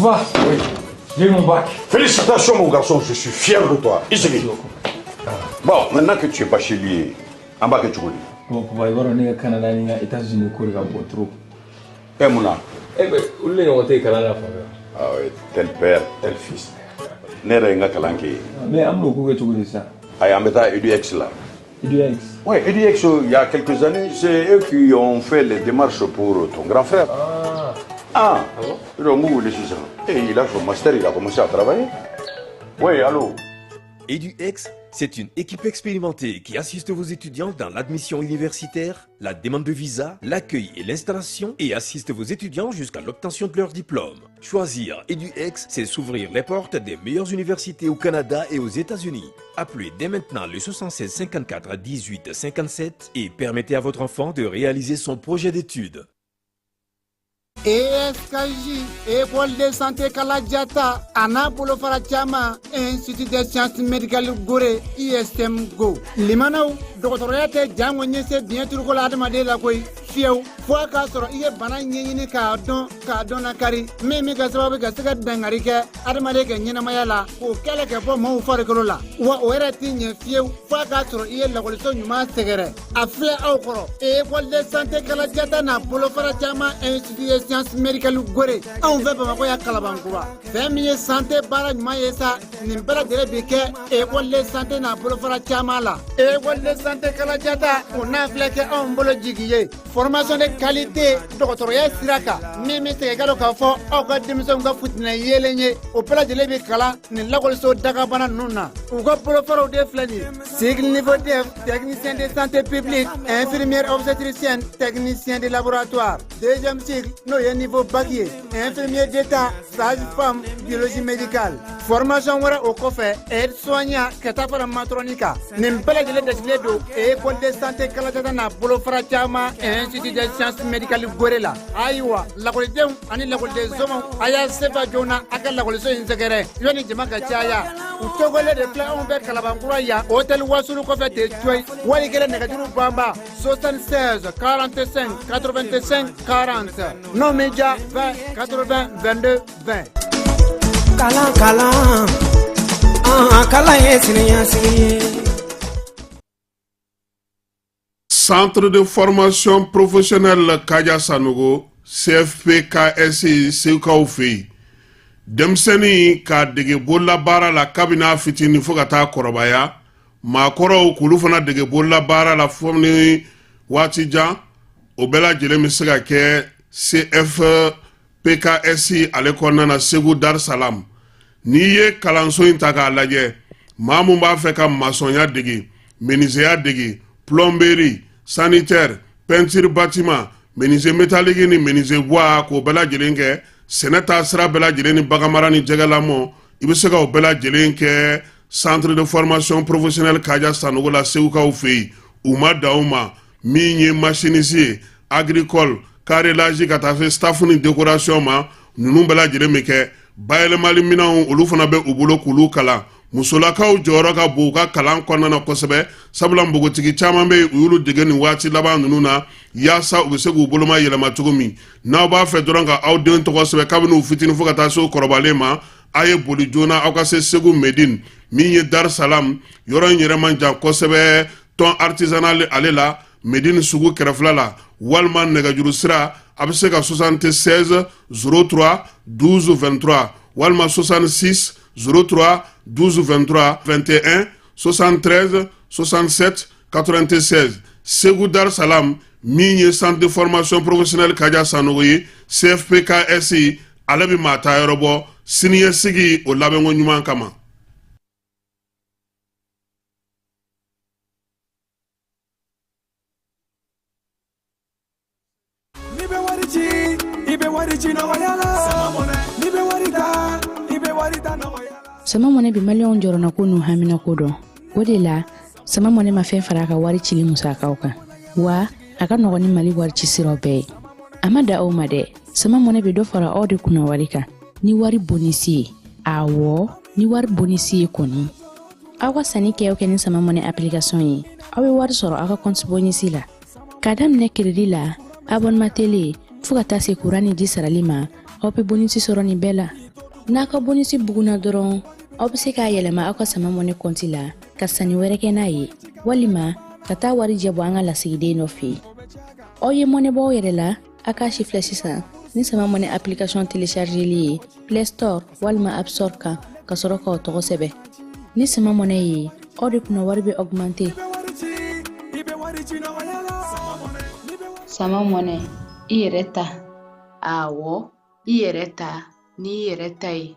Papa, Oui. J'ai eu mon bac. Félicitations, mon garçon, je suis fier de toi. Ici. Merci beaucoup. Bon, maintenant que tu es bachelier, en bas que tu connais. Bon, papa, i b'a dɔn ne ka Canada ni n ka États-Unis ko de ka bon trop. Eh, Mouna. Eh ben, olu de ɲɔgɔn tɛ kalan na fan bɛɛ. Ah oui, tel père, tel fils. Ne yɛrɛ ye n ka kalan kɛ yen. Mais an bɛn'o ko kɛ cogo di sisan? Ayi, an bɛ taa EDX la. EDX. Oui, EDX, il y a quelques années, c'est eux qui ont fait les démarches pour ton grand frère. Ah. Ah, Ah bon? Donc, vous voulez ça. Et il a son master, il a commencé à travailler. Oui, allô? EduX, c'est une équipe expérimentée qui assiste vos étudiants dans l'admission universitaire, la demande de visa, l'accueil et l'installation et assiste vos étudiants jusqu'à l'obtention de leur diplôme. Choisir EduX, c'est s'ouvrir les portes des meilleures universités au Canada et aux États-Unis. Appelez dès maintenant le 76 54 18 57 et permettez à votre enfant de réaliser son projet d'études. ESKJ, École de santé Kaladiata, a n'a bolofara caman, Institut des sciences médicales Gorée, ISM Go. Limanaw, dɔgɔtɔrɔya tɛ jango ɲɛse biɲɛ turuko la adamaden la koyi fiyewu fo a k'a sɔrɔ i ye bana ɲɛɲini k'a dɔn k'a dɔn lakari min bɛ kɛ sababu ka se ka dankari kɛ adamaden ka ɲɛnamaya la k'o kɛlɛ ka bɔ maaw farikolo la wa o yɛrɛ tɛ ɲɛ fiyewu fo a k'a sɔrɔ i ye lakɔliso ɲuman sɛgɛrɛ a filɛ aw kɔrɔ École de santé Kaladiata n'a bolofara caman Institut des sciences médicales Gorée anw fɛ Bamakɔ yan Kalabankura fɛn min ye santé baara ɲuman ye sa nin bɛɛ lajɛlen bi kɛ École de santé n'a bolofara caman la École de santé Kaladiata o n'a filɛ kɛ anw bolo jigi ye formation de qualité dɔgɔtɔrɔya sira kan min bɛ segin ka dɔn k'a fɔ aw ka denmisɛnw ka futinɛ yeelen ye o bɛɛ lajɛlen bɛ kalan nin lakɔliso dagabana ninnu na u ka bolofaraw de filɛ nin ye cycle niveau DF technicien de santé publique infirmière obstétricienne technicien de laboratoire deuxième cycle n'o ye niveau bac ye infirmier d'état sage-femme biologie médicale formation wɛrɛ o kɔfɛ aide soignant ka taa fara matron kan nin bɛɛ lajɛlen dasigilen don École de santé Kaladiata n'a bolofara caman Institut des sciences médicales Gorée la ayiwa lakɔlidenw ani lakɔliden somɔgɔw a y'a sefa joona a ka lakɔliso in sɛgɛrɛ yanni jama ka caya u tɔgɔlen de filɛ anw bɛ Kalabankura yan hôtel Wasulu kɔfɛ ten coyi wali kelen nɛgɛjuru banba 76 45 85 40 n'o m'i diya 20 80 22 20. Kalan kalan an kalan ye siniɲɛsigi ye. Centre de formation professionnelle Kaja Sanogo, CFPKS, Segukaw fɛ yen, denmisɛnnin k'a dege bololabaara la kabini a fitinin fo ka taa kɔrɔbaya, maakɔrɔw k'olu fana dege bololabaara la fo ni waati jan, o bɛɛ lajɛlen bɛ se ka kɛ CFPKS ale kɔnɔna na Segu Dar Salam. N'i ye kalanso in ta k'a lajɛ, maa mun b'a fɛ ka masɔnya dege, menuisier dege, plomberie, sanitaire, peinture bâtiment, menuisier métallique ni menuisier bois, k'o bɛɛ lajɛlen kɛ, sɛnɛ taa sira bɛɛ lajɛlen ni baganmara ni jɛgɛlamɔ, i bɛ se ka o bɛɛ lajɛlen kɛ centre de formation professionnelle Kaja Sanogo la Segukaw fɛ yen. U ma dan o ma, min ye machiniste ye, agricole, carrelage, ka taa se staff ni décoration ma, ninnu bɛɛ lajɛlen bɛ kɛ. Bayɛlɛmali minɛnw, olu fana bɛ u bolo k'olu kalan. Musolakaw jɔyɔrɔ ka bon u ka kalan kɔnɔna na kosɛbɛ, sabula npogotigi caman bɛ yen, u y'olu dege nin waati laban ninnu na yaasa u bɛ se k'u boloma yɛlɛma cogo min. N'aw b'a fɛ dɔrɔn ka aw den tɔgɔ sɛbɛn kabini u fitinin fo ka taa se u kɔrɔbalen ma, a ye boli joona aw ka se Segu Medine, min ye Dar Salam yɔrɔ in yɛrɛ man jan kosɛbɛ, tɔn artisanal ale la, Medine sugu kɛrɛfɛla la, walima nɛgɛjuru sira a bɛ se ka 76 03 12 23 walima 66 03 12 23 21 73 67 96. Segu Dar Salam, min ye centre de formation professionnelle Kaja Sanogo ye, CFPKS, ale bɛ maa ta yɔrɔ bɔ siniɲɛsigi o labɛnko ɲuman kama. N'i bɛ wari ci, i bɛ wari ci nɔgɔya la. N'i bɛ wari ta, i bɛ wari ta nɔgɔya la. Sama Mɔnɛ bɛ maliyɛnw jɔrɔnako n'u haminako dɔn. O de la, Sama Mɔnɛ ma fɛn fara a ka wari cili musakaw kan, wa a ka nɔgɔn ni Mali wari ci siraw bɛɛ ye. A ma da aw ma dɛ, Sama Mɔnɛ bɛ dɔ fara aw de kunna wari kan ni wari bonisi ye. Awɔ, ni wari bonisi ye kɔni, aw ka sanni kɛ o kɛ ni Sama Mɔnɛ application ye, aw bɛ wari sɔrɔ aw ka compte bonisi la k'a daminɛ crédit la, abonnement télé, fo ka taa se kuran ni ji sarali ma, aw bɛ bonisi sɔrɔ nin bɛɛ la. N'a ka bonisi bugunna dɔrɔn, aw bɛ se k'a yɛlɛma aw ka Sama Money kɔnti la ka sanni wɛrɛ kɛ n'a ye, walima ka taa warijɛ bɔ an ka lasigiden dɔ fɛ yen. Aw ye mɔnɛ bɔ aw yɛrɛ la, a k'a sifilɛ sisan ni Sama Money application téléchargeli ye Play Store walima App Store kan, ka sɔrɔ k'aw tɔgɔ sɛbɛn. Ni Sama Money ye, aw de kunna wari bɛ augmenter. Sama Money, i yɛrɛ ta. Awɔ, i yɛrɛ ta n'i yɛrɛ ta ye.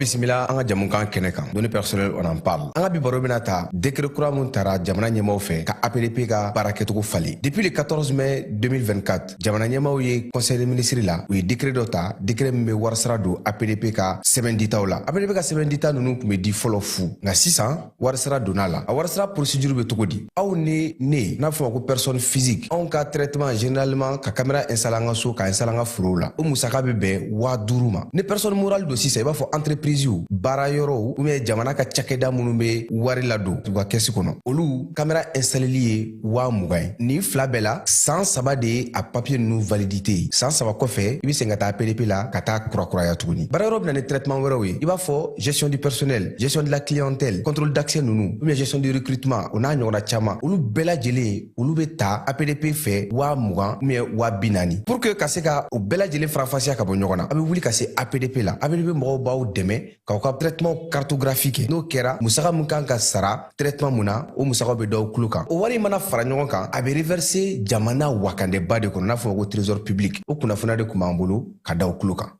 Bisimila an ka jamukan kɛnɛ kan, Données personnelles, on en parle. An ka bi baro bɛna ta décret kura mun tara jamana ɲɛmaw fɛ ka APDP ka baara kɛcogo falen. Depuis le 14 mai 2024, jamana ɲɛmaw ye conseil des ministres la, u ye décret dɔ ta, décret min bɛ warisara don APDP ka sɛbɛn ditaw la. APDP ka sɛbɛn dita ninnu tun bɛ di fɔlɔ fu, nka sisan warisara donna la. A warisara procédure bɛ cogo di? Aw ni ne n'a fɔ ma ko personne physique, anw ka traitement, généralement ka caméra installer an ka so, ka installer an ka forow la, o musaka bɛ bɛn 5000 ma. Ni personne morale don sisan, i b'a fɔ entreprise, baara yɔrɔw ou bien jamana ka cakɛda minnu bɛ wari ladon u ka kɛsi kɔnɔ, olu caméra installeli ye 20 000 ye. Nin fila bɛɛ la, san 3 de ye a papier ninnu validité ye. San 3 kɔfɛ, i bɛ segin ka taa APDP la ka taa kurakuraya tuguni. Baara yɔrɔ bɛ na ni traitement wɛrɛw ye, i b'a fɔ gestion du personnel, gestion de la clientèle, contrôle d'accès ninnu, ou bien gestion du recrutement, o n'a ɲɔgɔnna caman. Olu bɛɛ lajɛlen, olu bɛ ta APDP fɛ 20 000 ou bien 40 000. Pour que ka se ka o bɛɛ lajɛlen faranfasiya ka bɔ ɲɔgɔn na, a bɛ wuli ka se APDP la. APDP mɔgɔw b'aw dɛmɛ k'aw ka traitement cartographie kɛ. N'o kɛra, musaka min kan ka sara traitement mun na, o musakaw bɛ d'aw tulo kan. O wari mana fara ɲɔgɔn kan, a bɛ reverser jamana wakandeba de kɔnɔ, n'a fɔ ko trésor public. O kunnafoniya de tun b'an bolo ka da aw tulo kan.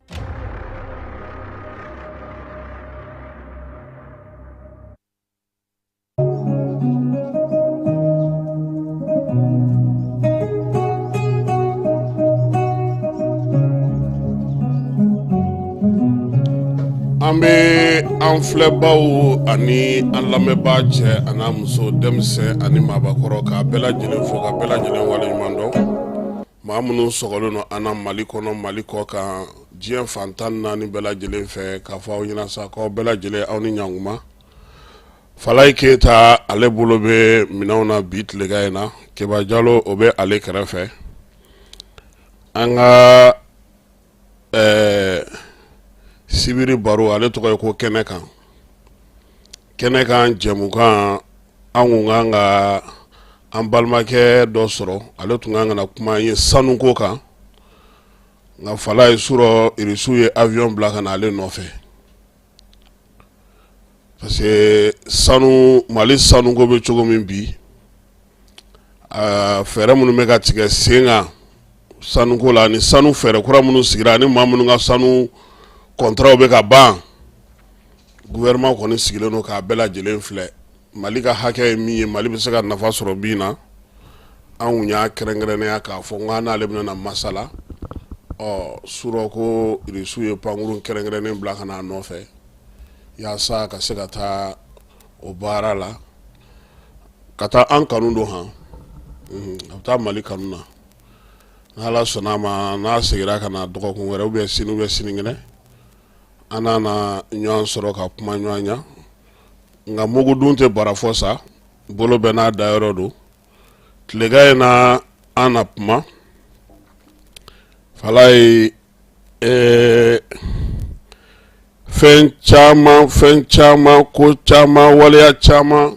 An bɛ an filɛbaw ani an lamɛnbaa, cɛ an'a muso, denmisɛn ani maabakɔrɔ, k'a bɛɛ lajɛlen fo, ka bɛɛ lajɛlen waleɲuman dɔn. Maa minnu sɔgɔlen don an na Mali kɔnɔ, Mali kɔ kan, diɲɛ fan 14 bɛɛ lajɛlen fɛ, k'a fɔ aw ɲɛna sa k'aw bɛɛ lajɛlen, aw ni ɲankuma. Falayi Keyita, ale bolo bɛ minɛnw na bi tilegan in na. Keba Jalo, o bɛ ale kɛrɛfɛ. An ka sibiri baro, ale tɔgɔ ye ko kɛnɛ kan. Kɛnɛ kan jɛmukan, an kun kan ka an balimakɛ dɔ sɔrɔ, ale tun kan ka na kuma an ye sanuko kan, nka Falayi, surɔ irisiw ye avion bila ka na ale nɔfɛ, parce que sanu, Mali sanuko bɛ cogo min bi, fɛɛrɛ minnu bɛ ka tigɛ sen kan sanuko la, ni sanu fɛɛrɛ kura minnu sigira, ani maa minnu ka sanu kɔntaraw bɛ ka ban, gouvernement kɔni sigilen don k'a bɛɛ lajɛlen filɛ. Mali ka hakɛ ye min ye, Mali bɛ se ka nafa sɔrɔ min na, an kun y'a kɛrɛnkɛrɛnnenya k'a fɔ n n'ale bɛna na masala. Ɔ surɔ ko irisiw ye pankurun kɛrɛnkɛrɛnnen bila ka n'a nɔfɛ yaasa ka se ka taa o baara la, ka taa an kanu don han, a bɛ taa Mali kanu na. N'Ala sɔnna a ma, n'a seginna ka na dɔgɔkun wɛrɛ, ou bien sini, ou bien sinikɛnɛ, an n'a na ɲɔgɔn sɔrɔ ka kuma ɲɔgɔn ɲa. Nka mugu dun tɛ bara fɔ sa, bolo bɛɛ n'a dayɔrɔ don. Tilegan in na, an na kuma Falayi fɛn caman, fɛn caman, ko caman, waleya caman,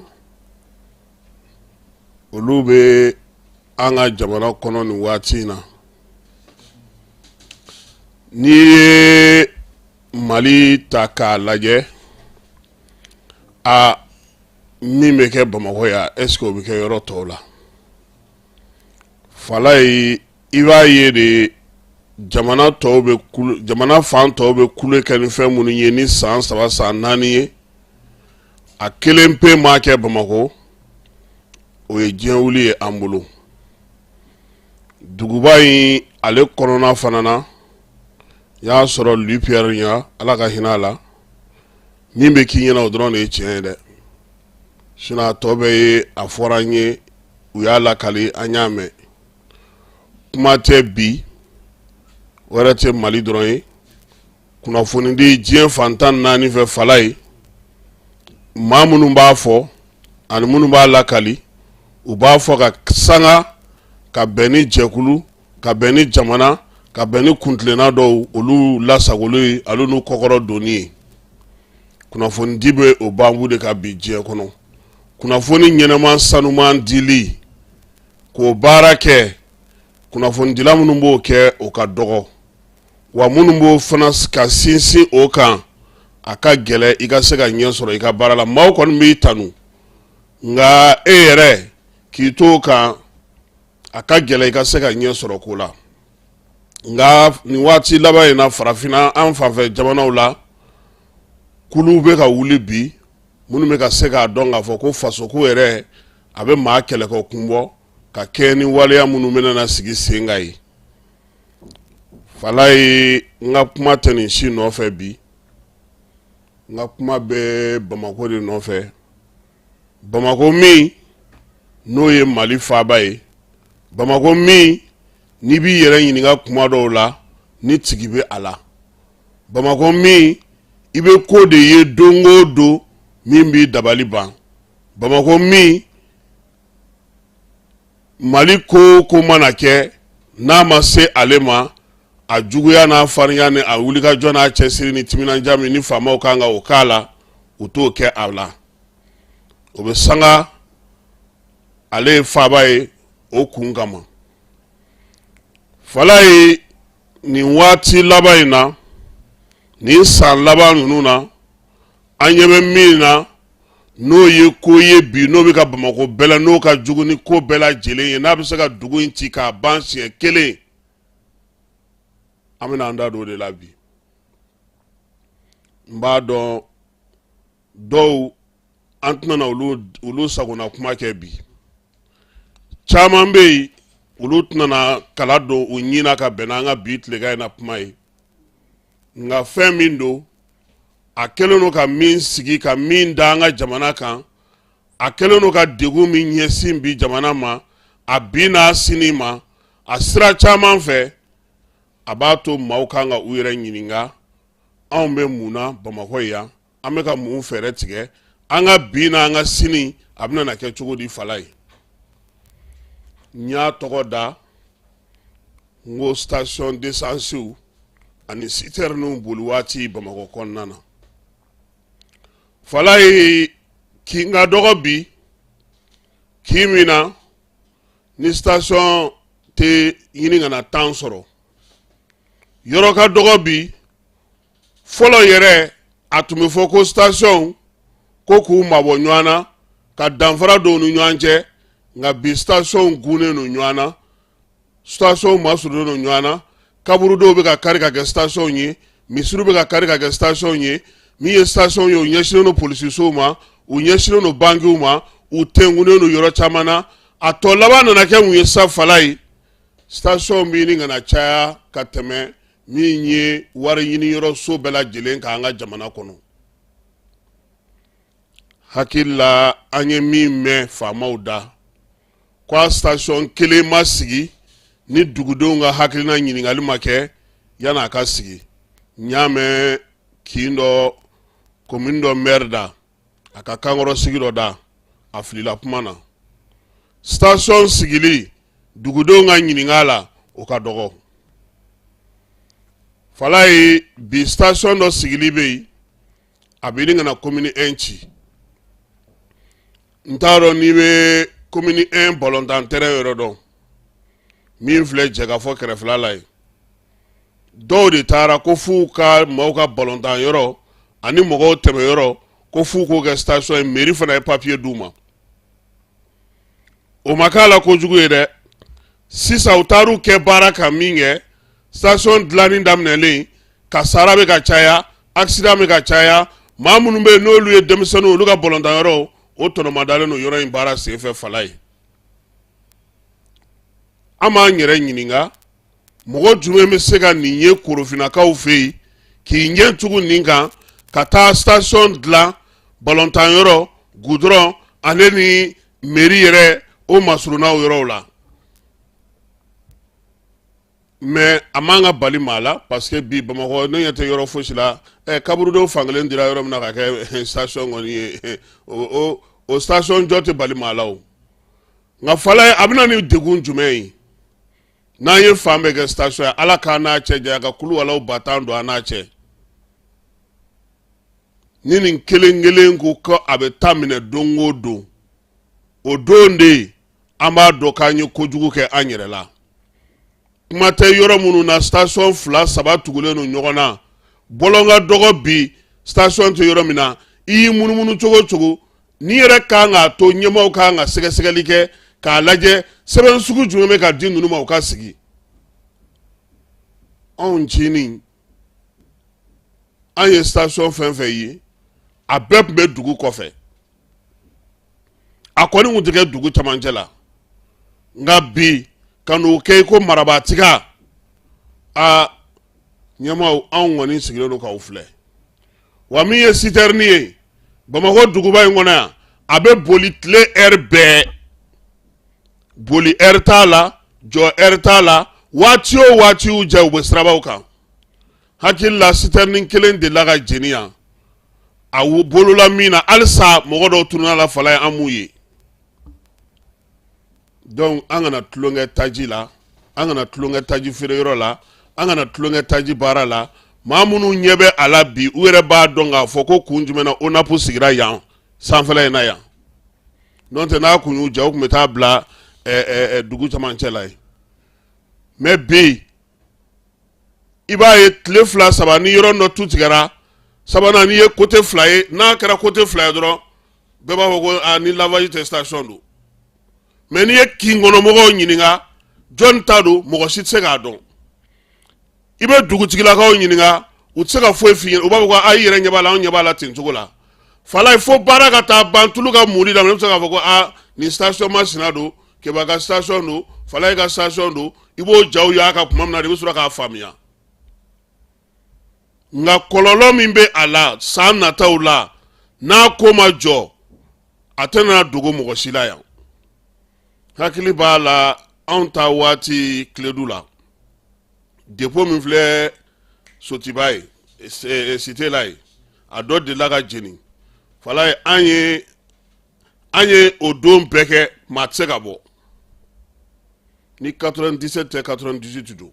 olu bɛ an ka jamana kɔnɔ nin waati in na. N'i ye Mali ta k'a lajɛ, a min bɛ kɛ Bamakɔ yan, est-ce que o bɛ kɛ yɔrɔ tɔw la? Falayi, i b'a ye de, jamana tɔw bɛ, jamana fan tɔw bɛ kule kɛ ni fɛn minnu ye ni san 3, san 4 ye, a kelen pe maa kɛ Bamakɔ, o ye diɲɛ wuli ye an bolo. Duguba in ale kɔnɔna fana na, y'a sɔrɔ Louis Pierre ɲa, Ala ka hinɛ a la, min bɛ k'i ɲɛna, o dɔrɔn de ye tiɲɛ ye dɛ. Sinon a tɔ bɛɛ ye a fɔra an ye, u y'a lakali, an y'a mɛn. Kuma tɛ bi, o yɛrɛ tɛ Mali dɔrɔn ye. Kunnafoni di diɲɛ fan 14 fɛ, Falayi, maa minnu b'a fɔ ani minnu b'a lakali, u b'a fɔ ka sanga ka bɛn ni jɛkulu, ka bɛn ni jamana, ka bɛn ni kuntilenna dɔw olu lasagoli ye, ale n'u kɔkɔrɔ donni ye. Kunnafonidi bɛ o baabu de kan bi diɲɛ kɔnɔ. Kunnafoni ɲɛnama sanuman dili, k'o baara kɛ, kunnafonidila minnu b'o kɛ, o ka dɔgɔ, wa minnu b'o fana ka sinsin o kan, a ka gɛlɛn i ka se ka ɲɛ sɔrɔ i ka baara la. Maaw kɔni b'i tanu, nka e yɛrɛ k'i to o kan, a ka gɛlɛn i ka se ka ɲɛ sɔrɔ ko la. Nka nin waati laban in na, farafinna an fanfɛ jamanaw la, kuluw bɛ ka wuli bi minnu bɛ ka se k'a dɔn k'a fɔ ko fasoko yɛrɛ a bɛ maa kɛlɛkɛ kun bɔ ka kɛ ni waleya minnu bɛna na sigi sen kan ye. Falaye, n ka kuma tɛ nin si nɔfɛ bi, n ka kuma bɛ Bamakɔ de nɔfɛ. Bamakɔ min n'o ye Mali faaba ye, Bamakɔ min n'i b'i yɛrɛ ɲininka kuma dɔw la ni tigi bɛ a la, Bamakɔ min i bɛ ko de ye don o don min b'i dabali ban, Bamakɔ min Mali ko o ko mana kɛ n'a ma se ale ma, a juguya n'a farinya ni a wulikajɔ n'a cɛsiri ni timinandiya min ni faamaw kan ka o k'a la, u t'o kɛ a la. O bɛ sanga ale ye faaba ye o kun kama. Falaye, nin waati laban in na, nin san laban ninnu na, an ɲɛ bɛ min na, n'o ye ko ye bi n'o bɛ ka Bamakɔ bɛɛ la, n'o ka jugu ni ko bɛɛ lajɛlen ye, n'a bɛ se ka dugu in ci k'a ban siɲɛ kelen, an bɛna an da don o de la bi. N b'a dɔn dɔw an tɛna olu sagona kuma kɛ bi. Caman bɛ yen, olu tɛna kala don u ɲin na ka bɛn n'an ka bi tilegan in na kuma ye. Nka fɛn min don, a kɛlen don ka min sigi ka min da an ka jamana kan, a kɛlen don ka degun min ɲɛsin bi jamana ma, a bi n'a sini ma, a sira caman fɛ, a b'a to maaw kan ka u yɛrɛ ɲininka: anw bɛ mun na Bamakɔ yan? An bɛ ka mun fɛɛrɛ tigɛ? An ka bi n'an ka sini, a bɛna na kɛ cogo di? Falaye, n y'a tɔgɔ da n ko station d'essence ani citernew boli waati Bamakɔ kɔnɔna na. Falaye, kin ka dɔgɔ bi, kin min na ni station tɛ ɲini ka na 10 sɔrɔ. Yɔrɔ ka dɔgɔ bi. Fɔlɔ yɛrɛ, a tun bɛ fɔ ko station ko k'u mabɔ ɲɔgɔn na, ka danfara don u ni ɲɔgɔn cɛ. Nka bi, station gunnen don ɲɔgɔn na, station masurunnen don ɲɔgɔn na, kaburudow bɛ ka kari ka kɛ station ye, misiriw bɛ ka kari ka kɛ station ye. Min ye station ye, u ɲɛsinnen don polisisow ma, u ɲɛsinnen don bankiw ma, u tɛnkunnen don yɔrɔ caman na. A tɔ laban nana kɛ mun ye sa, Falaye? Station bɛ ɲini ka na caya ka tɛmɛ min ye wari ɲini yɔrɔ so bɛɛ lajɛlen k'an ka jamana kɔnɔ. Hakili la, an ye min mɛn faamaw da, ko a station kelen ma sigi ni dugudenw ka hakilina ɲininkali ma kɛ yan'a ka sigi. N y'a mɛn kin dɔ, commune dɔ maire da, a ka kankɔrɔ sigi dɔ da, a filila kuma na. Station sigili, dugudenw ka ɲininka la, o ka dɔgɔ. Falaye, bi station dɔ sigili bɛ yen, a bɛ ɲini ka na commune 1 ci. N t'a dɔn n'i bɛ commune 1 balontan terrain yɔrɔ dɔn, min filɛ Jɛkafɔ kɛrɛfɛla la yen. Dɔw de taara ko f'u ka maaw ka balontan yɔrɔ ani mɔgɔw tɛmɛ yɔrɔ, ko f'u k'o kɛ station ye. Mairie fana ye papier d'u ma. O ma k'a la kojugu ye dɛ. Sisan u taar'u kɛ baara kan min kɛ, station dilanni daminɛlen, kasara bɛ ka caya, accident bɛ ka caya. Maa minnu bɛ yen n'olu ye denmisɛnninw, olu ka balontan yɔrɔ, o tɔnɔmadalen don yɔrɔ in baara senfɛ. Falaye, an b'an yɛrɛ ɲininka, mɔgɔ jumɛn bɛ se ka nin ye korofinnakaw fɛ yen k'i ɲɛ tugu nin kan ka taa station dilan, balontan yɔrɔ, goudron, ale ni mairie yɛrɛ o masurunnaw yɔrɔw la? Mais a man ka bali maa la, parce que bi Bamakɔ, ne ɲɛ tɛ yɔrɔ fosi la. Kaburudo fankelen dira yɔrɔ min na ka kɛ station kɔni ye, o station jɔ tɛ bali maa la o. Nka Falaye, a bɛ na ni degun jumɛn ye? N'an ye fan bɛɛ kɛ station ye, Ala k'an n'a cɛ janya, ka kuluwalaw 10 000 don an n'a cɛ. Ni nin kelen kelen ko ko a bɛ ta minɛ don o don, o don de an b'a dɔn k'an ye kojugu kɛ an yɛrɛ la. Kuma tɛ yɔrɔ minnu na station fila saba tugulen don ɲɔgɔn na, bɔlɔn ka dɔgɔ bi, station tɛ yɔrɔ min na, i y'i munumunu cogo o cogo, n'i yɛrɛ kan k'a to ɲɛmaaw kan ka sɛgɛsɛgɛli kɛ k'a lajɛ sɛbɛn sugu jumɛn bɛ ka di ninnu ma u ka sigi. Anw ncinin, an ye station fɛn fɛn ye, a bɛɛ tun bɛ dugu kɔfɛ, a kɔni tun tɛ kɛ dugu camancɛ la. Nka bi ka n'o kɛ i ko marabaatiga, a ɲɛmaaw, anw kɔni sigilen don k'aw filɛ. Wa min ye sitɛrini ye Bamakɔ duguba in kɔnɔ yan, a bɛ boli tile ɛri bɛɛ, boli ɛri t'a la, jɔ ɛri t'a la, waati o waati y'u diya u bɛ sirabaw kan. Hakili la sitɛrini kelen delila ka jeni yan, a bolola min na halisa mɔgɔ dɔw tununna la fala ye, an m'u ye. Donc an kana tulonkɛ taji la, an kana tulonkɛ taji feereyɔrɔ la, an kana tulonkɛ taji baara la. Maa minnu ɲɛ bɛ a la bi, u yɛrɛ b'a dɔn k'a fɔ ko kun jumɛn na ONAP sigira yan sanfɛla in na yan. N'o tɛ, n'a kun y'u diya, u tun bɛ taa bila dugu camancɛ la yen. Mais bi i b'a ye tile fila saba ni yɔrɔ dɔ tu tigɛra, sabanan n'i ye côté fila ye, n'a kɛra côté fila ye dɔrɔn, bɛɛ b'a fɔ ko aa ni lavage tɛ, station don. Mais n'i ye kin kɔnɔmɔgɔw ɲininka jɔn ta don, mɔgɔ si tɛ se k'a dɔn. I bɛ dugutigilakaw ɲininka, u tɛ se ka foyi f'i ɲɛna. U b'a fɔ ko a i yɛrɛ ɲɛ b'a la, anw ɲɛ b'a la ten cogo la. Falaye, fo baara ka taa ban, tulu ka muli daminɛ, i bɛ se k'a fɔ ko aa nin station masina don, Keba ka station don, Falaye ka station don. I b'o jaw y'a kan tuma min na de, i bɛ sɔrɔ k'a faamuya. Nka kɔlɔlɔ min bɛ a la san nataw la, n'a ko ma jɔ, a tɛna dogo mɔgɔ si la yan. Hakili b'a la anw ta waati Kiledu la, dépôt min filɛ Sotiba ye, cité la ye, a dɔ delila ka jeni. Falaye, an ye o don bɛɛ kɛ, maa tɛ se ka bɔ. Ni 97 tɛ, 98 don.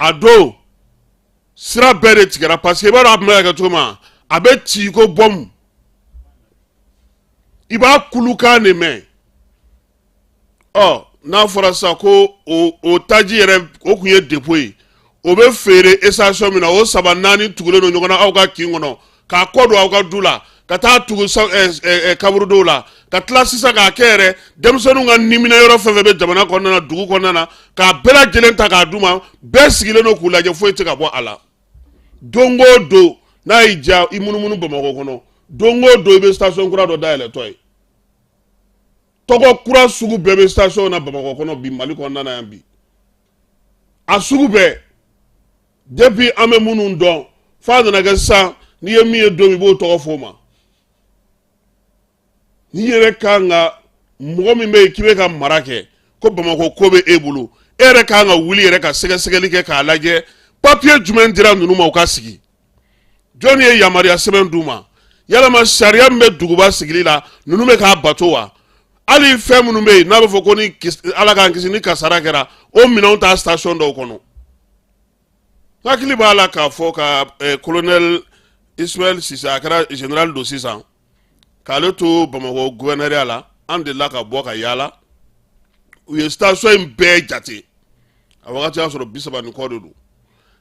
A don sira bɛɛ de tigɛra, parce que i b'a dɔn a tun bɛ ka kɛ cogo min na, a bɛ ci ko bɔmu, i b'a kulukan de mɛn. Ɔ n'a fɔra sisan ko o taji yɛrɛ, o tun ye dépôt ye, o bɛ feere station min na, o saba naani tugulen don ɲɔgɔn na aw ka kin kɔnɔ, k'a kɔ don aw ka du la, ka taa tugu kaburudow la, ka tila sisan k'a kɛ yɛrɛ denmisɛnninw ka niminɛ yɔrɔ fɛn fɛn bɛ jamana kɔnɔna na, dugu kɔnɔna na, k'a bɛɛ lajɛlen ta k'a d'u ma. Bɛɛ sigilen don k'u lajɛ, foyi tɛ ka bɔ a la. Don o don n'a y'i diya, i munumunu Bamakɔ kɔnɔ, don o don i bɛ station kura dɔ dayɛlɛtɔ ye. Tɔgɔ kura sugu bɛɛ bɛ station na Bamakɔ kɔnɔ bi, Mali kɔnɔna na yan bi, a sugu bɛɛ. Depuis an bɛ minnu dɔn, f'a nana kɛ sisan, n'i ye min ye don min, i b'o tɔgɔ f'o ma. N'i yɛrɛ kan ka mɔgɔ min bɛ yen k'i bɛ ka mara kɛ, ko Bamakɔ ko bɛ e bolo, e yɛrɛ kan ka wuli yɛrɛ ka sɛgɛsɛgɛli kɛ k'a lajɛ papiye jumɛn dira ninnu ma u ka sigi, jɔnni ye yamaruya sɛbɛn d'u ma, yalama sariya min bɛ duguba sigili la, ninnu bɛ k'a bato wa? Hali fɛn minnu bɛ yen n'a bɛ fɔ ko ni Ala k'an kisi ni kasara kɛra, o minɛnw t'a station dɔw kɔnɔ. Hakili b'a la k'a fɔ ka colonel Ismaël Sise, a kɛra général don sisan, k'ale to Bamakɔ gouverneur la, an delila ka bɔ ka yaala, u ye station in bɛɛ jate. A wagati y'a sɔrɔ 30 ni kɔ de don.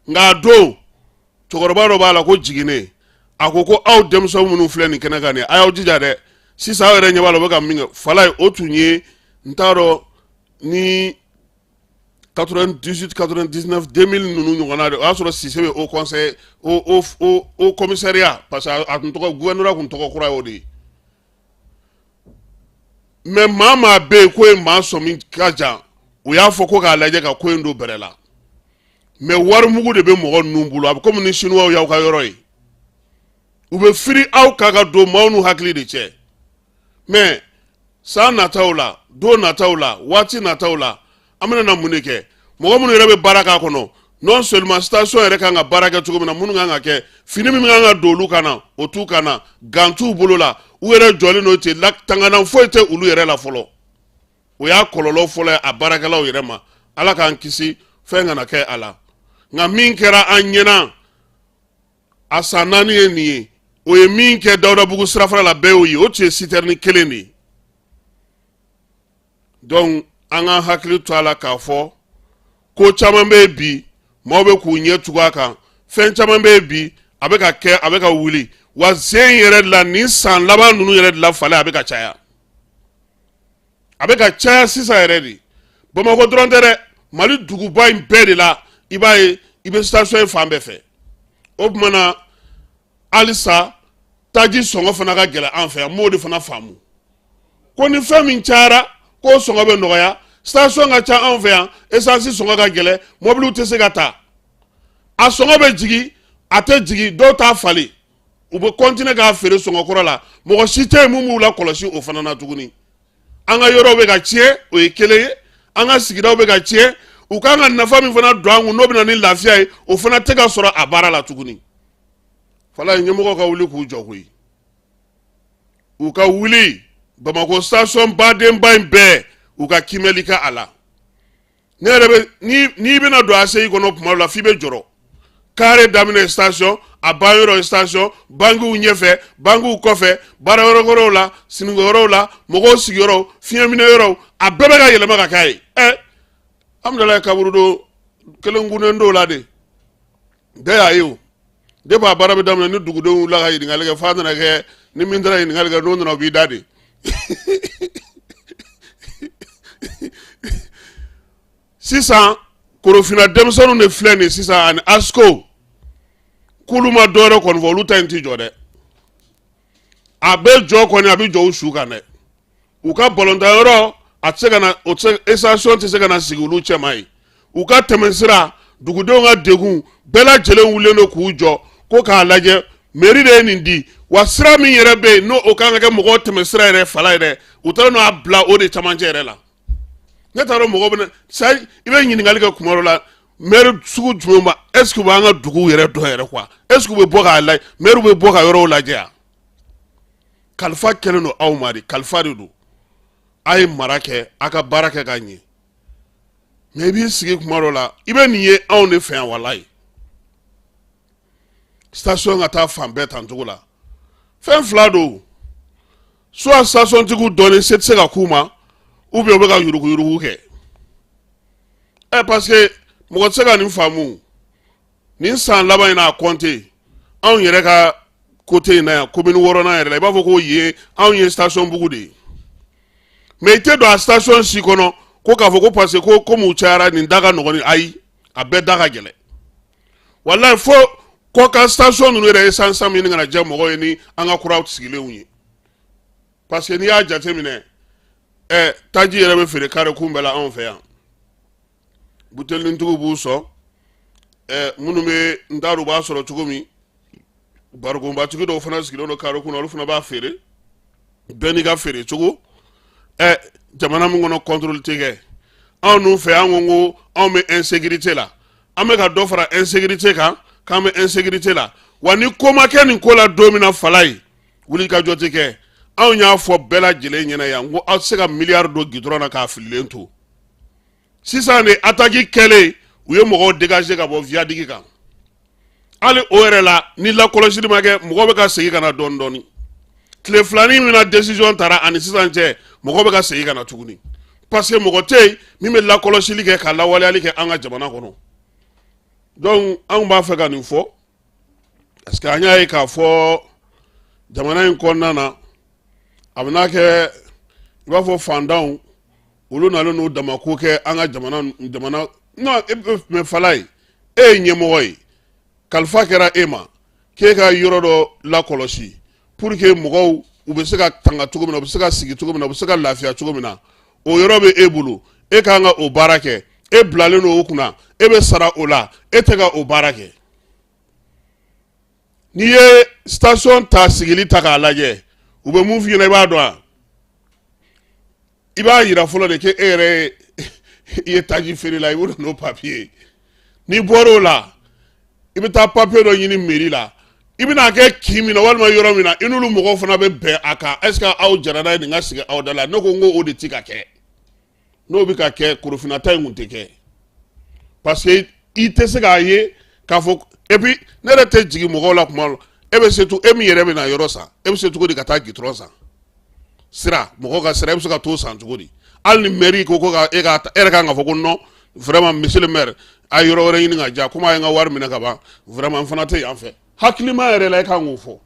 Nka a don cɛkɔrɔba dɔ b'a la ko Jiginɛ, a ko ko aw denmisɛn minnu filɛ nin kɛnɛ kan nin, a y'aw jija dɛ, sisan aw yɛrɛ ɲɛ b'a la u bɛ ka min kɛ. Falaye, o tun ye, n t'a dɔn ni 98, 99, 2000 ninnu ɲɔgɔnna de, o y'a sɔrɔ Sise bɛ haut conseil, haut commissariat, parce que a tun tɔgɔ gouverneur tun tɔgɔ kura y'o de ye. Mais maa maa bɛ yen k'o ye maa sɔmi ka jan, u y'a fɔ ko k'a lajɛ ka ko in don bɛrɛ la. Mais warimugu de bɛ mɔgɔ ninnu bolo, a bɛ komi ni Chinois y'aw ka yɔrɔ ye, u bɛ firi aw kan ka don maaw n'u hakili de cɛ. Mais san nataw la, don nataw la, waati nataw la, an bɛna na mun de kɛ? Mɔgɔ minnu yɛrɛ bɛ baara k'a kɔnɔ, non seulement station yɛrɛ kan ka baara kɛ cogo min na, minnu kan ka kɛ, fini min kan ka don olu kan na, o t'u kan na, gants t'u bolo la, u yɛrɛ jɔlen don ten, tangana foyi tɛ olu yɛrɛ la fɔlɔ. O y'a kɔlɔlɔ fɔlɔ ye a baarakɛlaw yɛrɛ ma. Ala k'an kisi fɛn kana kɛ a la. Nka min kɛra an ɲɛna a san 4 ye nin ye, o ye min kɛ Dawudabugu sirafara la, bɛɛ y'o ye, o tun ye citerne kelen de ye. Donc an k'an hakili to a la k'a fɔ ko caman bɛ yen bi, maaw bɛ k'u ɲɛ tugu a kan, fɛn caman bɛ yen bi, a bɛ ka kɛ, a bɛ ka wuli. Wa sen yɛrɛ la, nin san laban ninnu yɛrɛ de la, falen a bɛ ka caya, a bɛ ka caya sisan yɛrɛ de. Bamakɔ dɔrɔn tɛ dɛ, Mali duguba in bɛɛ de la, i b'a ye i bɛ station ye fan bɛɛ fɛ. O tuma na halisa taji sɔngɔ fana ka gɛlɛn an fɛ yan, n b'o de fana faamu ko ni fɛn min cayara k'o sɔngɔ bɛ nɔgɔya. Station ka ca anw fɛ yan, essence sɔngɔ ka gɛlɛn, mɔbiliw tɛ se ka ta, a sɔngɔ bɛ jigin, a tɛ jigin, dɔw t'a falen, u bɛ continuer k'a feere sɔngɔ kɔrɔ la. Mɔgɔ si tɛ yen mun b'u la kɔlɔsi o fana na tuguni. An ka yɔrɔw bɛ ka tiɲɛ, o ye kelen ye, an ka sigidaw bɛ ka tiɲɛ, u kan ka nafa min fana don an kun n'o bɛ na ni lafiya ye, o fana tɛ ka sɔrɔ a baara la tuguni. Fala ɲɛmɔgɔw ka wuli k'u jɔ koyi, u ka wuli Bamakɔ station badenba in bɛɛ, u ka kiimɛli kɛ a la. Ne yɛrɛ bɛ n'i bɛna don ACI kɔnɔ tuma dɔ la, f'i bɛ jɔrɔ. Carré daminɛ station, a ban yɔrɔ ye station, bankiw ɲɛfɛ, bankiw kɔfɛ, baara yɔrɔ wɛrɛw la, sinikɔ yɔrɔw la, mɔgɔw sigiyɔrɔw, fiɲɛminɛ yɔrɔw, a bɛɛ bɛ ka yɛlɛma ka k'a ye. Ɛ amudalayi kaburudo kelen gunnen t'o la de, bɛɛ y'a ye o. Depuis a baara bɛ daminɛ, ni dugudenw wulila ka ɲininkali kɛ, f'a nana kɛ ni min taara ɲininkali kɛ, n'o nana o b'i da de. Sisan Korofina denmisɛnninw de filɛ nin sisan ani ASCO, k'olu ma dɔwɛrɛ kɔni fɔ, olu ta in ti jɔ dɛ. A bɛ jɔ kɔni, a bɛ jɔ u su kan dɛ. U ka balontan yɔrɔ a tɛ se ka na, o tɛ se, station tɛ se ka na sigi olu cɛma ye. U ka tɛmɛsira, dugudenw ka degun bɛɛ lajɛlen wulilen don k'u jɔ ko k'a lajɛ. Mairie de ye nin di wa, sira min yɛrɛ bɛ yen n'o o kan ka kɛ mɔgɔw tɛmɛsira yɛrɛ fala yɛrɛ, u taara n'a bila o de camancɛ yɛrɛ la. Ne t'a dɔn mɔgɔ bɛna sa, i bɛ ɲininkali kɛ kuma dɔ la, maire sugu jumɛn ba, est ce que u b'an ka duguw yɛrɛ dɔn yɛrɛ quoi? Est ce que u bɛ bɔ k'a lajɛ? Maire bɛ bɔ ka yɔrɔw lajɛ yan? Kalifa kɛlen don aw ma de, kalifa de don. A ye mara kɛ, a ka baara kɛ ka ɲɛ. Mais i b'i sigi kuma dɔ la, i bɛ nin ye anw de fɛ yan, walayi. Station ka taa fan bɛɛ tan cogo la, fɛn fila don: soit station tigiw dɔɔnin se tɛ se ka k'u ma, ou bien u bɛ ka yuruguyurugu kɛ. Ɛ parce que mɔgɔ tɛ se ka nin faamu. Nin san laban in na, a compte anw yɛrɛ ka côté in na yan, commune 6nan yɛrɛ la, i b'a fɔ ko yen anw ye station bugu de ye. Mais i tɛ don a station si kɔnɔ ko k'a fɔ ko parce que ko komi u cayara, nin da ka nɔgɔn. Ayi, a bɛɛ da ka gɛlɛn, walayi. Fo kɔkan station ninnu yɛrɛ essence san min kana diya mɔgɔw ye ni an ka kura sigilenw ye. Parce que n'i y'a jateminɛ, ɛ taji yɛrɛ bɛ feere carré kun bɛɛ la anw fɛ yan. Butelintigiw b'u sɔn, ɛ minnu bɛ, n t'a dɔn u b'a sɔrɔ cogo min, barikonbatigi dɔw fana sigilen don carré kun na, olu fana b'a feere, bɛɛ n'i ka feere cogo. Ɛ jamana min kɔnɔ, contrôle tɛ kɛ. Anw dun fɛ, an ko anw bɛ insécurité la, an bɛ ka dɔ fara insécurité kan, k'an bɛ insécurité la. Wa ni ko ma kɛ nin ko la don min na, fala ye wuli ka jɔ tɛ kɛ. Anw y'a fɔ bɛɛ lajɛlen ɲɛna yan ko aw tɛ se ka miliyari don gidɔrɔn na k'a fililen to. Sisan de, attaque kɛlen, u ye mɔgɔw dégager ka bɔ viaduc kan. Hali o yɛrɛ la, ni lakɔlɔsili ma kɛ, mɔgɔw bɛ ka segin ka na dɔɔni dɔɔni. Tile filanin min na décision tara ani sisan cɛ, mɔgɔw bɛ ka segin ka na tuguni, parce que mɔgɔ tɛ yen min bɛ lakɔlɔsili kɛ ka lawaleyali kɛ an ka jamana kɔnɔ. Donc anw b'a fɛ ka nin fɔ, parce que an y'a ye k'a fɔ jamana in kɔnɔna na, a bɛna kɛ i b'a fɔ fantanw olu nalen n'u damako kɛ an ka jamana. Non, mais fala ye, e ye ɲɛmɔgɔ ye, kalifa kɛra e ma k'e ka yɔrɔ dɔ lakɔlɔsi pour que mɔgɔw u bɛ se ka tanga cogo min na, u bɛ se ka sigi cogo min na, u bɛ se ka lafiya cogo min na. O yɔrɔ bɛ e bolo, e kan ka o baara kɛ. E bilalen don o kunna, e bɛ sara o la, e tɛ ka o baara kɛ. N'i ye station ta sigili ta k'a lajɛ, u bɛ mun f'i ɲɛna, i b'a dɔn wa? I b'a yira fɔlɔ de k'e yɛrɛ i ye taji feere la, i bɛ n'o papiye ye. N'i bɔra o la, i bɛ taa papiye dɔ ɲini mairie la. I bɛna kɛ kin min na walima yɔrɔ min na, i n'olu mɔgɔw fana bɛ bɛn a kan, est ce que aw jɛra n'a ye nin ka sigi aw da la? Ne ko n ko o de ti ka kɛ. N'o bɛ ka kɛ, Korofina ta in kun tɛ kɛ. Parce que i tɛ se k'a ye k'a fɔ. Et puis ne yɛrɛ tɛ jigin mɔgɔw la kuma la. E bɛ se to e min yɛrɛ bɛ na yɔrɔ san, e bɛ se cogo di ka taa gitɔrɔn san? Sira, mɔgɔ ka sira, e bɛ se ka t'o san cogo di? Hali ni mairie ko ka e ka, e yɛrɛ kan ka fɔ ko non, vraiment, monsieur le maire, a ye yɔrɔ wɛrɛ ɲini ka diya, komi a ye n ka wari minɛ ka ban, vraiment, n fana tɛ yan fɛ. Hakilima yɛrɛ la, e kan k'o fɔ.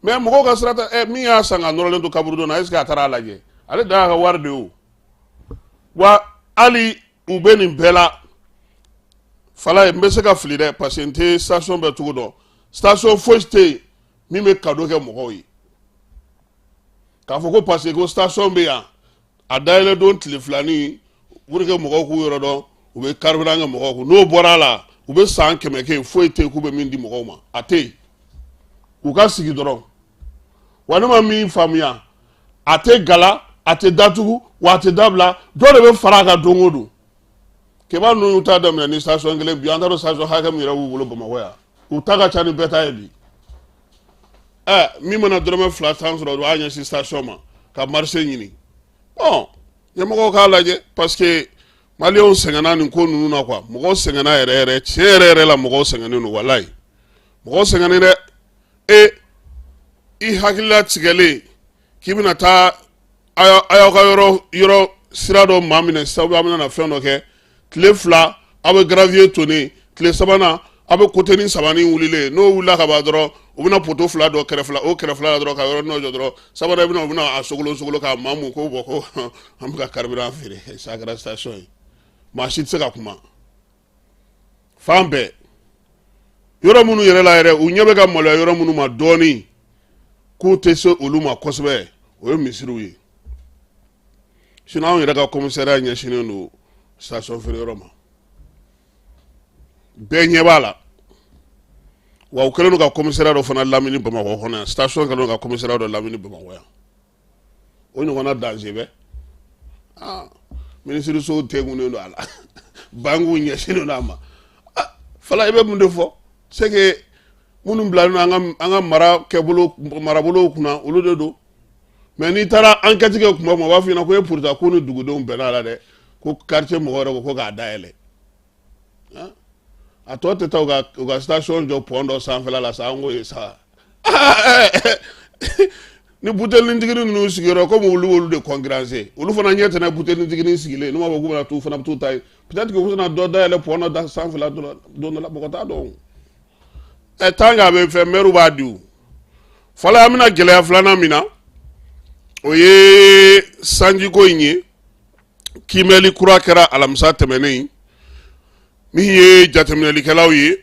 Mais mɔgɔw ka sira tɛ. Ɛ, min y'a san ka nɔrɔlen to kaburudo na, est ce que a taara a lajɛ? Ale dan y'a ka wari de ye o. Wa hali u bɛ nin bɛɛ la, Falaye, n bɛ se ka fili dɛ, parce que n tɛ station bɛɛ cogo dɔn. Station foyi tɛ yen min bɛ cadeau kɛ mɔgɔw ye k'a fɔ ko parce que ko station bɛ yan, a dayɛlɛ don tile filanin pour que mɔgɔw k'u yɔrɔ dɔn, u bɛ carburant kɛ mɔgɔw kun. N'o bɔra a la, u bɛ san 100 kɛ yen, foyi tɛ yen k'u bɛ min di mɔgɔw ma, a tɛ yen. U ka sigi dɔrɔn. Wa ne ma min faamuya, a tɛ gala, a tɛ datugu, wa a tɛ dabila. Dɔ de bɛ fara a kan don o don. Keba ninnu y'u ta daminɛ ni station kelen. Bi, an t'a dɔn station hakɛ min yɛrɛ b'u bolo Bamakɔ yan. U ta ka ca ni bɛɛ ta ye bi. Ɛ, min mana dɔrɔmɛ 2 tan sɔrɔ, o b'a ɲɛsin station ma ka marché ɲini. Bon, ɲɛmɔgɔw k'a lajɛ, parce que maliyɛnw sɛgɛnna nin ko ninnu na quoi. Mɔgɔw sɛgɛnna yɛrɛ yɛrɛ, tiɲɛ yɛrɛ yɛrɛ la, mɔgɔw sɛgɛnnen don. Walayi, mɔgɔw sɛgɛnnen dɛ. E i hakilila tigɛlen k'i bɛna taa a y'aw ka yɔrɔ yɔrɔ sira dɔ maa minɛ sisan, a bɛna na fɛn dɔ kɛ, tile 2 aw bɛ gravier tonnen, tile sabanan aw bɛ kotenin sabanin wulilen. N'o wulila ka ban dɔrɔn, u bɛna poto 2 dɔ kɛrɛfɛ o kɛrɛfɛ la dɔrɔn ka yɔrɔ dɔ jɔ dɔrɔn. Sabanan, i bɛna, u bɛna a sogolon sogolon k'a maamu ko bɔn, ko an bɛ ka carburant feere. Sa kɛra station ye, maa si tɛ se ka kuma. Fan bɛɛ, yɔrɔ minnu yɛrɛ la yɛrɛ, u ɲɛ bɛ ka maloya yɔrɔ minnu ma dɔɔnin k'u tɛ se olu ma kosɛbɛ, o ye misiriw ye. Sinon anw yɛrɛ ka commissariat ɲɛsinnen don station feere yɔrɔ ma, bɛɛ ɲɛ b'a la. Wa u kɛlen don ka commissariat dɔ fana lamini Bamakɔ kɔnɔ yan. Station kɛlen don ka commissariat dɔ lamini Bamakɔ yan. O ɲɔgɔnna danger bɛ. Ah, minisirisow tɛnkunnen don a la, bankiw ɲɛsinnen don a ma. Ah, Fala, i bɛ mun de fɔ? C'est que minnu bilalen don an ka mara kɛbolo marabolow kunna, olu de don. Mais n'i taara enquête kɛ kuma o kuma, u b'a f'i ɲɛna ko e pourtant ko ni dugudenw bɛnna a la dɛ, ko quartier mɔgɔ yɛrɛ ko ko k'a dayɛlɛ. A tɔ tɛ taa u ka station jɔ pont dɔ sanfɛla la sa. An k'o ye sa, ni butelintigini ninnu sigiyɔrɔ, komi olu olu de concurrencer, olu fana ɲɛ tɛnɛ butelintigini sigilen, n'u b'a fɔ k'u bɛna t'u fana bɛ t'u ta ye. Peut-être que u bɛna dɔ dayɛlɛ pont dɔ sanfɛla don dɔ la, mɔgɔ t'a dɔn. Ɛ, tant que a bɛ fɛn, maire b'a di. O fɔlɔ, an bɛna gɛlɛya filanan min na, o ye sanjiko in ye. Kiimɛli kura kɛra alamisa tɛmɛnen. Min ye jateminɛlikɛlaw ye,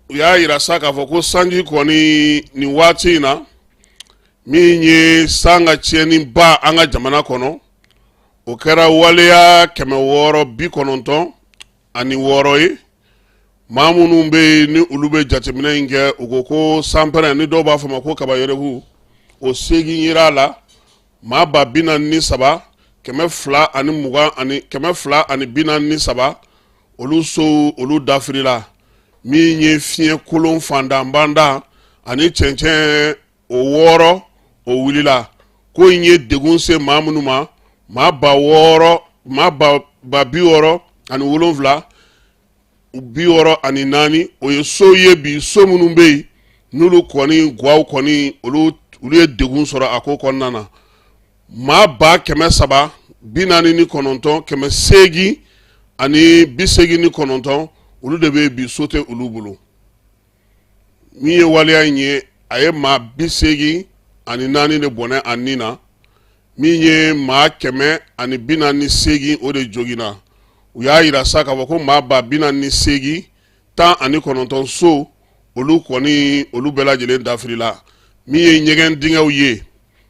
u y'a yira sa k'a fɔ ko sanji kɔni nin waati in na, min ye san ka tiɲɛniba an ka jamana kɔnɔ, o kɛra waleya 696 ye. Maa minnu bɛ yen ni olu bɛ jateminɛ in kɛ, u ko ko sanpɛrɛn, ni dɔw b'a fɔ ma ko kabayɛrɛku, o 8 yera a la. Maa 43 220 ani 243, olu sow olu dafirila. Min ye fiɲɛ kolon fandanbanda ani cɛncɛn, o 6, o wulila. Ko in ye degun se maa minnu ma, maa 6000, maa 67 64, o ye so ye bi, so minnu bɛ yen n'olu kɔni gaw kɔni, olu ye degun sɔrɔ a ko kɔnɔna na. Maa 349 889, olu de bɛ bi, so tɛ olu bolo. Min ye waleya in ye, a ye maa 84 de bɔnɛ a ni na. Min ye maa 148, o de joginna. U y'a yira sa k'a fɔ ko maa 48 019 so, olu kɔni olu bɛɛ lajɛlen dafirila. Min ye ɲɛgɛn dingɛw ye,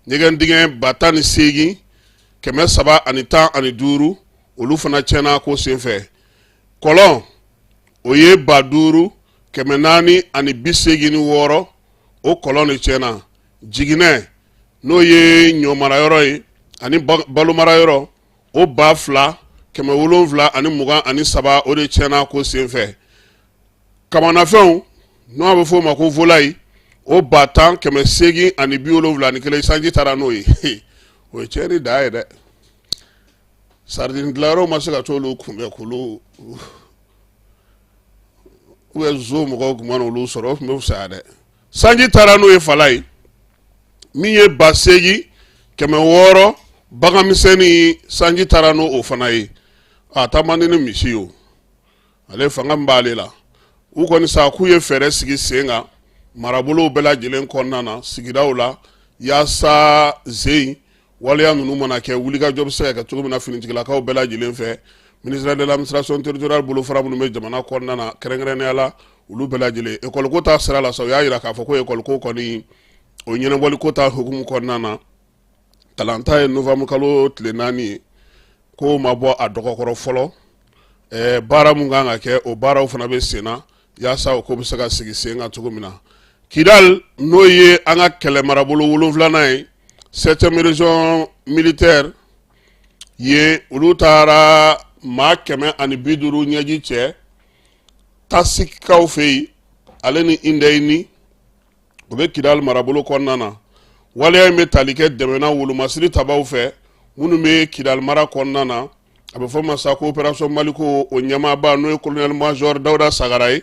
ɲɛgɛn dingɛ 18 315, olu fana tiɲɛna ko senfɛ. Kɔlɔn, o ye 5486, o kɔlɔn de tiɲɛna. Jiginɛ, n'o ye ɲɔmarayɔrɔ ye ani balomarayɔrɔ, o 2723, o de tiɲɛna ko senfɛ. Kamanafɛnw, n'o bɛ f'o ma ko volaille, o 10,871, sanji taara n'o ye. O ye tiɲɛni dan ye dɛ. Sardine dilanyɔrɔw ma se ka t'olu kunbɛn k'olu Ou bien zoo mɔgɔw tun mana olu sɔrɔ, o tun bɛ fisaya dɛ. Sanji taara n'o ye Falaye. Min ye 8600 baganmisɛnnin, sanji taara n'o o fana ye. A taa man di ni misi ye o, ale fanga min b'ale la. U kɔni sa k'u ye fɛɛrɛ sigi sen kan marabolow bɛɛ lajɛlen kɔnɔna na, sigidaw la, yaasa ze in waleya ninnu mana kɛ, wulikajɔ bɛ se ka kɛ cogo min na finitigilakaw bɛɛ lajɛlen fɛ, ministère de l'administration territoriale bolofara minnu bɛ jamana kɔnɔna na, kɛrɛnkɛrɛnnenya la olu bɛɛ lajɛlen. Ekɔli ko ta sira la sa, u y'a jira k'a fɔ ko ekɔli ko kɔni, o ɲɛnabɔli ko ta hukumu kɔnɔna na, kalanta ye novembre kalo tile 4 ye, ko ma bɔ a dɔgɔkɔrɔ fɔlɔ. Baara mun kan ka kɛ, o baaraw fana bɛ sen na yaasa o ko bɛ se ka sigi sen kan cogo min na. Kidal, n'o ye an ka kɛlɛ marabolo 7nan ye, 7e région militaire ye, olu taara maa 150 ɲɛji cɛ Tasikaw fɛ yen, ale ni Indeyini, o bɛ Kidal marabolo kɔnɔna na. Waleya in bɛ tali kɛ dɛmɛna wolomasiri tabaw fɛ minnu bɛ Kidal mara kɔnɔna na. A bɛ fɔ ma sa ko opération Maliko, o ɲɛmaaba n'o ye colonel major Dawuda Sagara ye,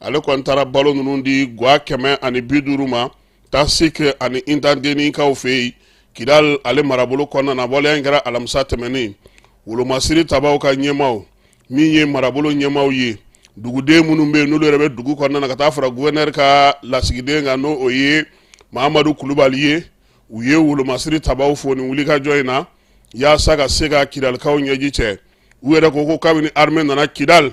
ale kɔni taara balo ninnu di gwa 150 ma Tasik ani Intandenikaw fɛ yen, Kidal ale marabolo kɔnɔna na. Waleya in kɛra alamisa tɛmɛnen. Wolomasiri tabaw ka ɲɛmaaw, min ye marabolo ɲɛmaaw ye, duguden minnu bɛ yen n'olu yɛrɛ bɛ dugu kɔnɔna na, ka taa fara gouverneur ka lasigiden kan, n'o o ye Mahamadu Kulubali ye, u ye wolomasiri tabaw fo nin wulikajɔ in na yaasa ka se ka Kidalikaw ɲɛji cɛ. U yɛrɛ ko ko kabini armée nana Kidal,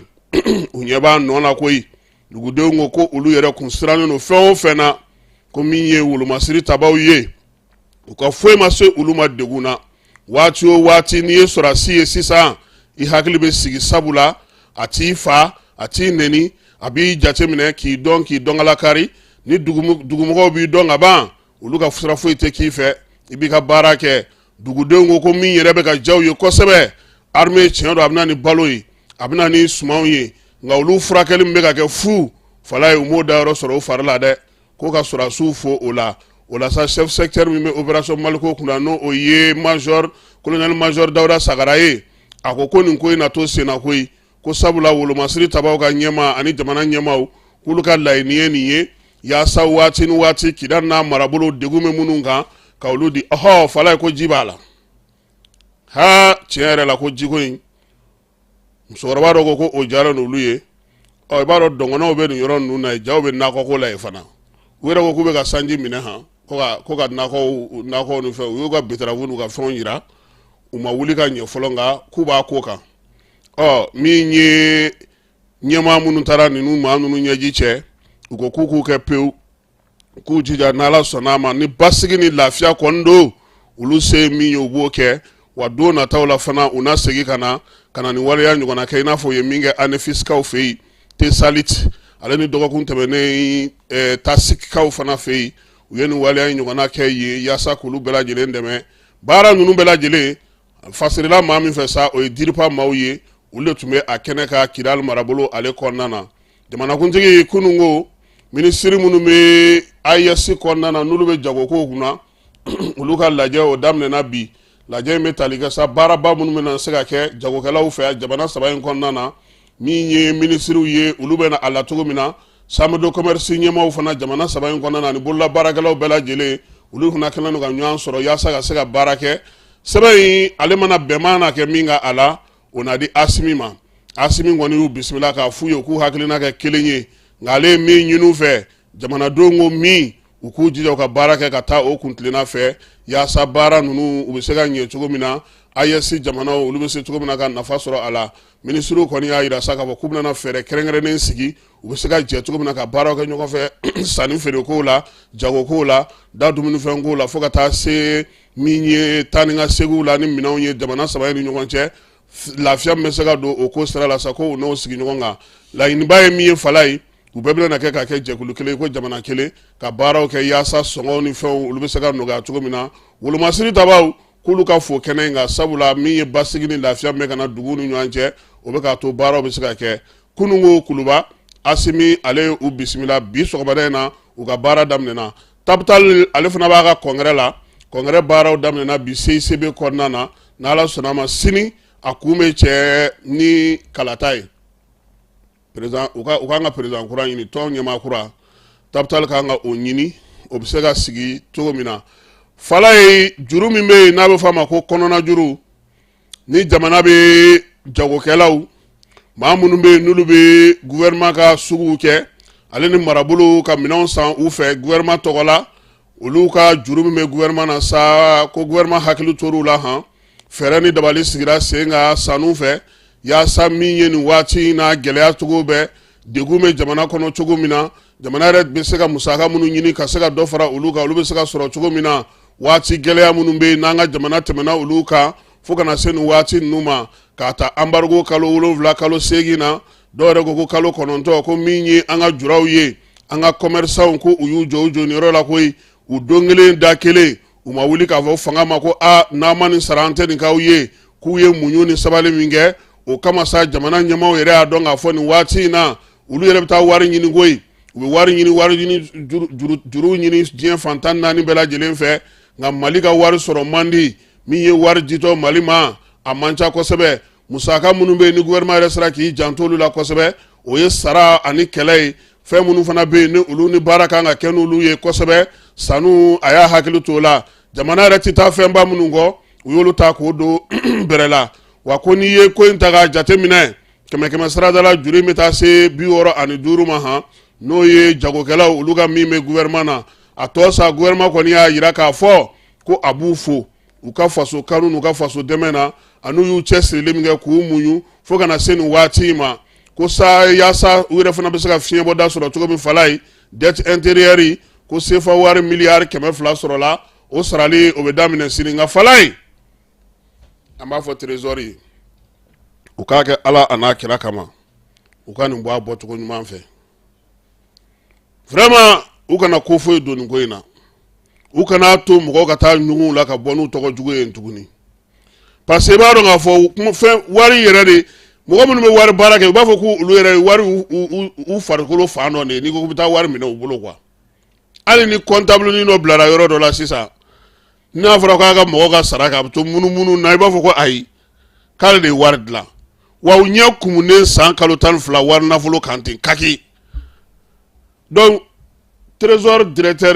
u ɲɛ b'a nɔ na koyi. Dugudenw ko ko olu yɛrɛ kun sirannen don fɛn o fɛn na, ko min ye wolomasiri tabaw ye, u ka foyi ma se olu ma degun na. Waati o waati n'i ye sɔrɔdasi ye sisan, i hakili bɛ sigi, sabula a t'i fa, a t'i neni, a b'i jateminɛ k'i dɔn, k'i dɔnkalakari. Ni dugumɔgɔw b'i dɔn ka ban, olu ka sira foyi tɛ k'i fɛ, i b'i ka baara kɛ. Dugudenw ko ko min yɛrɛ bɛ ka diya u ye kosɛbɛ, armée tiɲɛ don, a bɛ na ni balo ye, a bɛ na ni sumanw ye, nka olu furakɛli min bɛ ka kɛ fu, Falaye, u m'o dayɔrɔ sɔrɔ u fari la dɛ. Ko ka sɔrɔdasiw fo o la. O la sa, chef secteur min bɛ opération Maliko kunna, n'o o ye major colonel major Dawuda Sagara ye, a ko ko nin ko in na to senna koyi, ko sabula wolomasiri tabaw ka ɲɛmaa ani jamana ɲɛmaaw k'olu ka laɲini ye nin ye, yaasa waati ni waati Kidal n'a marabolo degun bɛ minnu kan, ka olu di. Ɔhɔ, Falaye, ko ji b'a la ha, tiɲɛ yɛrɛ la, ko jiko in, musokɔrɔba dɔ ko ko o diyara n'olu ye. Ɔ, i b'a dɔn dɔngɔnɔw bɛ nin yɔrɔ ninnu na yen, jaw bɛ nakɔko la yen fana. U yɛrɛ ko k'u bɛ ka sanji minɛ han, ko ka nakɔw ni fɛn, u y'u ka betterave n'u ka fɛnw yira. U ma wuli ka ɲɛ fɔlɔ, nka k'u b'a ko kan. Ɔ, min ye ɲɛmaa minnu taara ninnu maa ninnu ɲɛji cɛ, u ko k'u k'u kɛ pewu, k'u jija, n'Ala sɔnna a ma, ni basigi ni lafiya kɔni don, olu se min ye, u b'o kɛ. Wa don nataw la fana, u na segin ka na ni waleya ɲɔgɔnna kɛ, i n'a fɔ u ye min kɛ Anefisikaw fɛ yen Tesalit, ale ni dɔgɔkun tɛmɛnen Tasikaw fana fɛ yen, u ye nin waleya ɲɔgɔnna kɛ yen yaasa k'olu bɛɛ lajɛlen dɛmɛ. Baara ninnu bɛɛ lajɛlen fasirila maa min fɛ sa, o ye DIRPA maaw ye, olu de tun bɛ a kɛnɛ kan Kidali marabolo ale kɔnɔna na. Jamanakuntigi kunun ko minisiri minnu bɛ AES kɔnɔna na, n'olu bɛ jagokow kunna, olu ka lajɛ o daminɛna bi. Lajɛ in bɛ tali kɛ sa baaraba minnu bɛna se ka kɛ jagokɛlaw fɛ jamana saba in kɔnɔna na. Min ye minisiriw ye, olu bɛ na a la cogo min na, chambre de commerce ɲɛmaaw fana jamana saba in kɔnɔna na, ani bolola baarakɛlaw bɛɛ lajɛlen, olu fana kɛlen don ka ɲɔgɔn sɔrɔ yaasa ka se ka baara kɛ. Sɛbɛn in ale mana bɛnman na kɛ min kan a la, o na di Asimi ma. Asimi kɔni y'u bisimila k'a f'u ye k'u hakilina kɛ kelen ye, nka ale ye min ɲini u fɛ, jamanadenw ko min, u k'u jija u ka baara kɛ ka taa o kuntilenna fɛ, yaasa baara ninnu u bɛ se ka ɲɛ cogo min na, AES jamanaw olu bɛ se cogo min na ka nafa sɔrɔ a la. Minisiriw kɔni y'a jira sa k'a fɔ k'u bɛna fɛɛrɛ kɛrɛnkɛrɛnnen sigi, u bɛ se ka jɛ cogo min na ka baaraw kɛ ɲɔgɔn fɛ, sanni feerekow la, jagokow la, da dumunifɛnkow la, fo ka taa se min ye taa ni ka seginw la ni minɛnw ye jamana saba in ni ɲɔgɔn cɛ. Lafiya min bɛ se ka don o ko sira la sa, ko u n'o sigi ɲɔgɔn kan. Laɲiniba ye min ye, Falaye, u bɛɛ bɛna kɛ ka kɛ jɛkulu kelen ko jamana kelen ka baaraw kɛ, yaasa sɔngɔw ni fɛnw olu bɛ se ka nɔgɔya cogo min na. Wolomasiri tabaw k'olu ka fo kɛnɛ in kan, sabula min ye basigi ni lafiya min bɛ ka na duguw ni ɲɔgɔn cɛ, o bɛ k'a to baaraw bɛ se ka kɛ. Kununko Kuluba, Asimi ale ye u bisimila. Bi sɔgɔmada in na, u ka baara daminɛna. Tabital ale fana b'a ka congrès la. Congrès baaraw daminɛna bi CICB kɔnɔna na. N'Ala sɔnna a ma, sini a kun bɛ cɛ ni kalata ye. Président u ka u kan ka président kura ɲini, tɔn ɲɛmaa kura Tabital kan ka o ɲini, o bɛ se ka sigi cogo min na. Falaye, juru min bɛ yen n'a bɛ fɔ a ma ko kɔnɔna juru, ni jamana bɛ jagokɛlaw, maa minnu bɛ yen n'olu bɛ gouvernement ka suguw kɛ, ale ni marabolo ka minɛnw san u fɛ gouvernement tɔgɔ la, olu ka juru min bɛ gouvernement na sa, ko gouvernement hakili tor'u la han. Fɛɛrɛ ni dabali sigira sen kan sanu fɛ, yaasa min ye nin waati in na gɛlɛya cogo bɛɛ, degun bɛ jamana kɔnɔ cogo min na, jamana yɛrɛ bɛ se ka musaka minnu ɲini ka se ka dɔ fara olu kan, olu bɛ se ka sɔrɔ cogo min na. Waati gɛlɛya minnu bɛ yen n'an ka jamana tɛmɛna olu kan fo ka na se nin waati ninnu ma, k'a ta embargo kalo 7, kalo 8 na, dɔw yɛrɛ ko ko kalo 9, ko min ye an ka juraw ye, an ka commerçants, ko u y'u jɔ u jɔniyɔrɔ la koyi. U don kelen da kelen, u ma wuli k'a fɔ fanga ma ko a n'an ma nin sara, an tɛ nin k'aw ye. K'u ye muɲu ni sabali min kɛ, o kama sa jamana ɲɛmaaw yɛrɛ y'a dɔn k'a fɔ nin waati in na olu yɛrɛ bɛ taa wari ɲini koyi. U bɛ wari ɲini, wari ɲini, juru ɲini diɲɛ fan 14 bɛɛ lajɛlen fɛ, nka Mali ka wari sɔrɔ man di. Min ye wari ditɔ Mali ma, a man ca kosɛbɛ. Musaka minnu bɛ yen ni gouvernement yɛrɛ sera k'i janto olu la kosɛbɛ, o ye sara ani kɛlɛ ye. Fɛn minnu fana bɛ yen ni olu ni baara kan ka kɛ n'olu ye kosɛbɛ, sanu a y'a hakili t'o la. Jamana yɛrɛ tɛ taa fɛnba minnu kɔ, u y'olu ta k'o don bɛrɛ la. Wa ko n'i ye ko in ta k'a jateminɛ, kɛmɛ kɛmɛ sarada la, juru in bɛ taa se 65 ma han, n'o ye jagokɛlaw olu ka min bɛ gouvernement na. A tɔ sa, gouvernement kɔni y'a jira k'a fɔ ko a b'u fo u ka faso kanu n'u ka faso dɛmɛ na, an'u y'u cɛsirili min kɛ k'u muɲu fo ka na se nin waati in ma, ko sa yaasa u yɛrɛ fana bɛ se ka fiɲɛbɔda sɔrɔ cogo min. Falaye, dette intérieure, ko sefa wari miliyari 200 sɔrɔla, o sarali o bɛ daminɛ sini. Nka Falaye, an b'a fɔ trésor ye, u k'a kɛ Ala a n'a kira kama, u ka nin bɔ a bɔcogo ɲuman fɛ. Vraiment, u kana ko foyi don nin ko in na, u kana to mɔgɔw ka taa ɲugun la ka bɔ n'u tɔgɔ jugu ye tuguni, parce que i b'a dɔn k'a fɔ fɛn wari yɛrɛ de, mɔgɔ minnu bɛ wari baara kɛ, u b'a fɔ k'olu yɛrɛ wari u farikolo fan dɔ de ye. N'i ko k'i bɛ taa wari minɛ u bolo quoi, hali ni comptable ni dɔ bilara yɔrɔ dɔ la sisan, n'a fɔra k'a ka mɔgɔ ka sara kɛ, a bɛ to munumunu na, i b'a fɔ ko ayi, k'ale de ye wari dilan. Wa u ɲɛ kumunen san kalo 12 wari nafolo kan ten kaki. Donc trésor directeur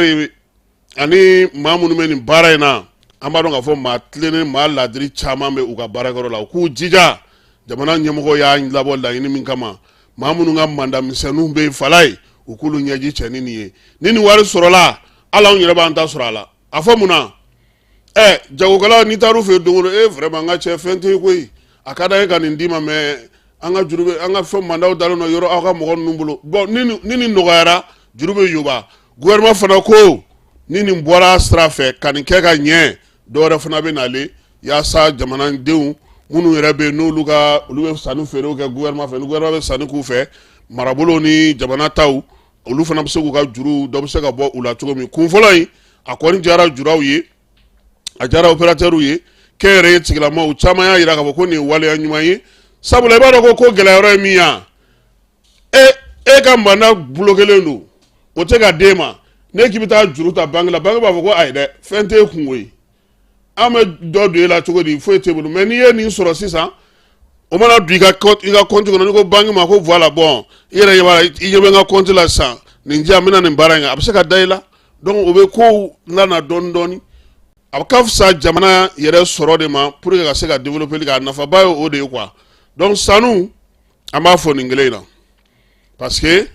ani maa minnu bɛ nin baara in na, an b'a dɔn k'a fɔ maa tilennen, maa ladiri caman bɛ u ka baarakɛyɔrɔ la. U k'u jija, jamana ɲɛmɔgɔ y'a labɔ laɲini min kama, maa minnu ka mandat misɛnninw bɛ yen, Falaye, u k'olu ɲɛji cɛ ni nin ye. Ni nin wari sɔrɔla, hali anw yɛrɛ b'an ta sɔrɔ a la. A fɔ mun na? Ɛ, jagokɛlaw, n'i taar'u fɛ yen don o don, e vraiment, n ka cɛ, fɛn tɛ yen koyi, a ka d'an ye ka nin d'i ma, mais an ka juru bɛ an ka fɛn mandatw dalen don yɔrɔ aw ka mɔgɔ ninnu bolo. Bon, ni nin nɔgɔyara, juru bɛ yoba. Gouvernement fana ko ni nin bɔra sira fɛ ka nin kɛ ka ɲɛ, dɔwɛrɛ fana bɛ nalen yaasa jamanadenw minnu yɛrɛ bɛ yen n'olu ka olu bɛ sanni feerew kɛ gouvernement fɛ, ni gouvernement bɛ sanni k'u fɛ, marabolo ni jamana taw, olu fana bɛ se k'u ka juru dɔ bɛ se ka bɔ u la cogo min. Kun fɔlɔ in, a kɔni diyara juraw ye, a diyara opérateurs ye, kɛnyɛrɛye tigilamaw caman y'a jira k'a fɔ ko nin ye waleya ɲuman ye, sabula i b'a dɔn ko gɛlɛya yɔrɔ ye min ye, e ka mandat bloquélen don, o tɛ ka d'e ma, n'e k'i bɛ taa juru ta banque la, banque b'a fɔ ko ayi dɛ, fɛn t'e kun koyi, an bɛ dɔ don e la cogo di, foyi t'e bolo. Mais n'i ye nin sɔrɔ sisan, o mana don i ka compte kɔnɔ, n'i ko banque ma ko voilà, bon, i yɛrɛ ɲɛ b'a la, i ɲɛ bɛ n ka compte la sisan, nin di yan, n bɛna nin baara in kɛ, a bɛ se ka da i la. Donc o bɛ kow lana dɔɔni dɔɔni, a ka fisa jamana yɛrɛ sɔrɔ de ma pour que ka se ka développer kɛ, a nafaba ye o de ye quoi. Donc sanu, an b'a fɔ nin kelen in na, parce que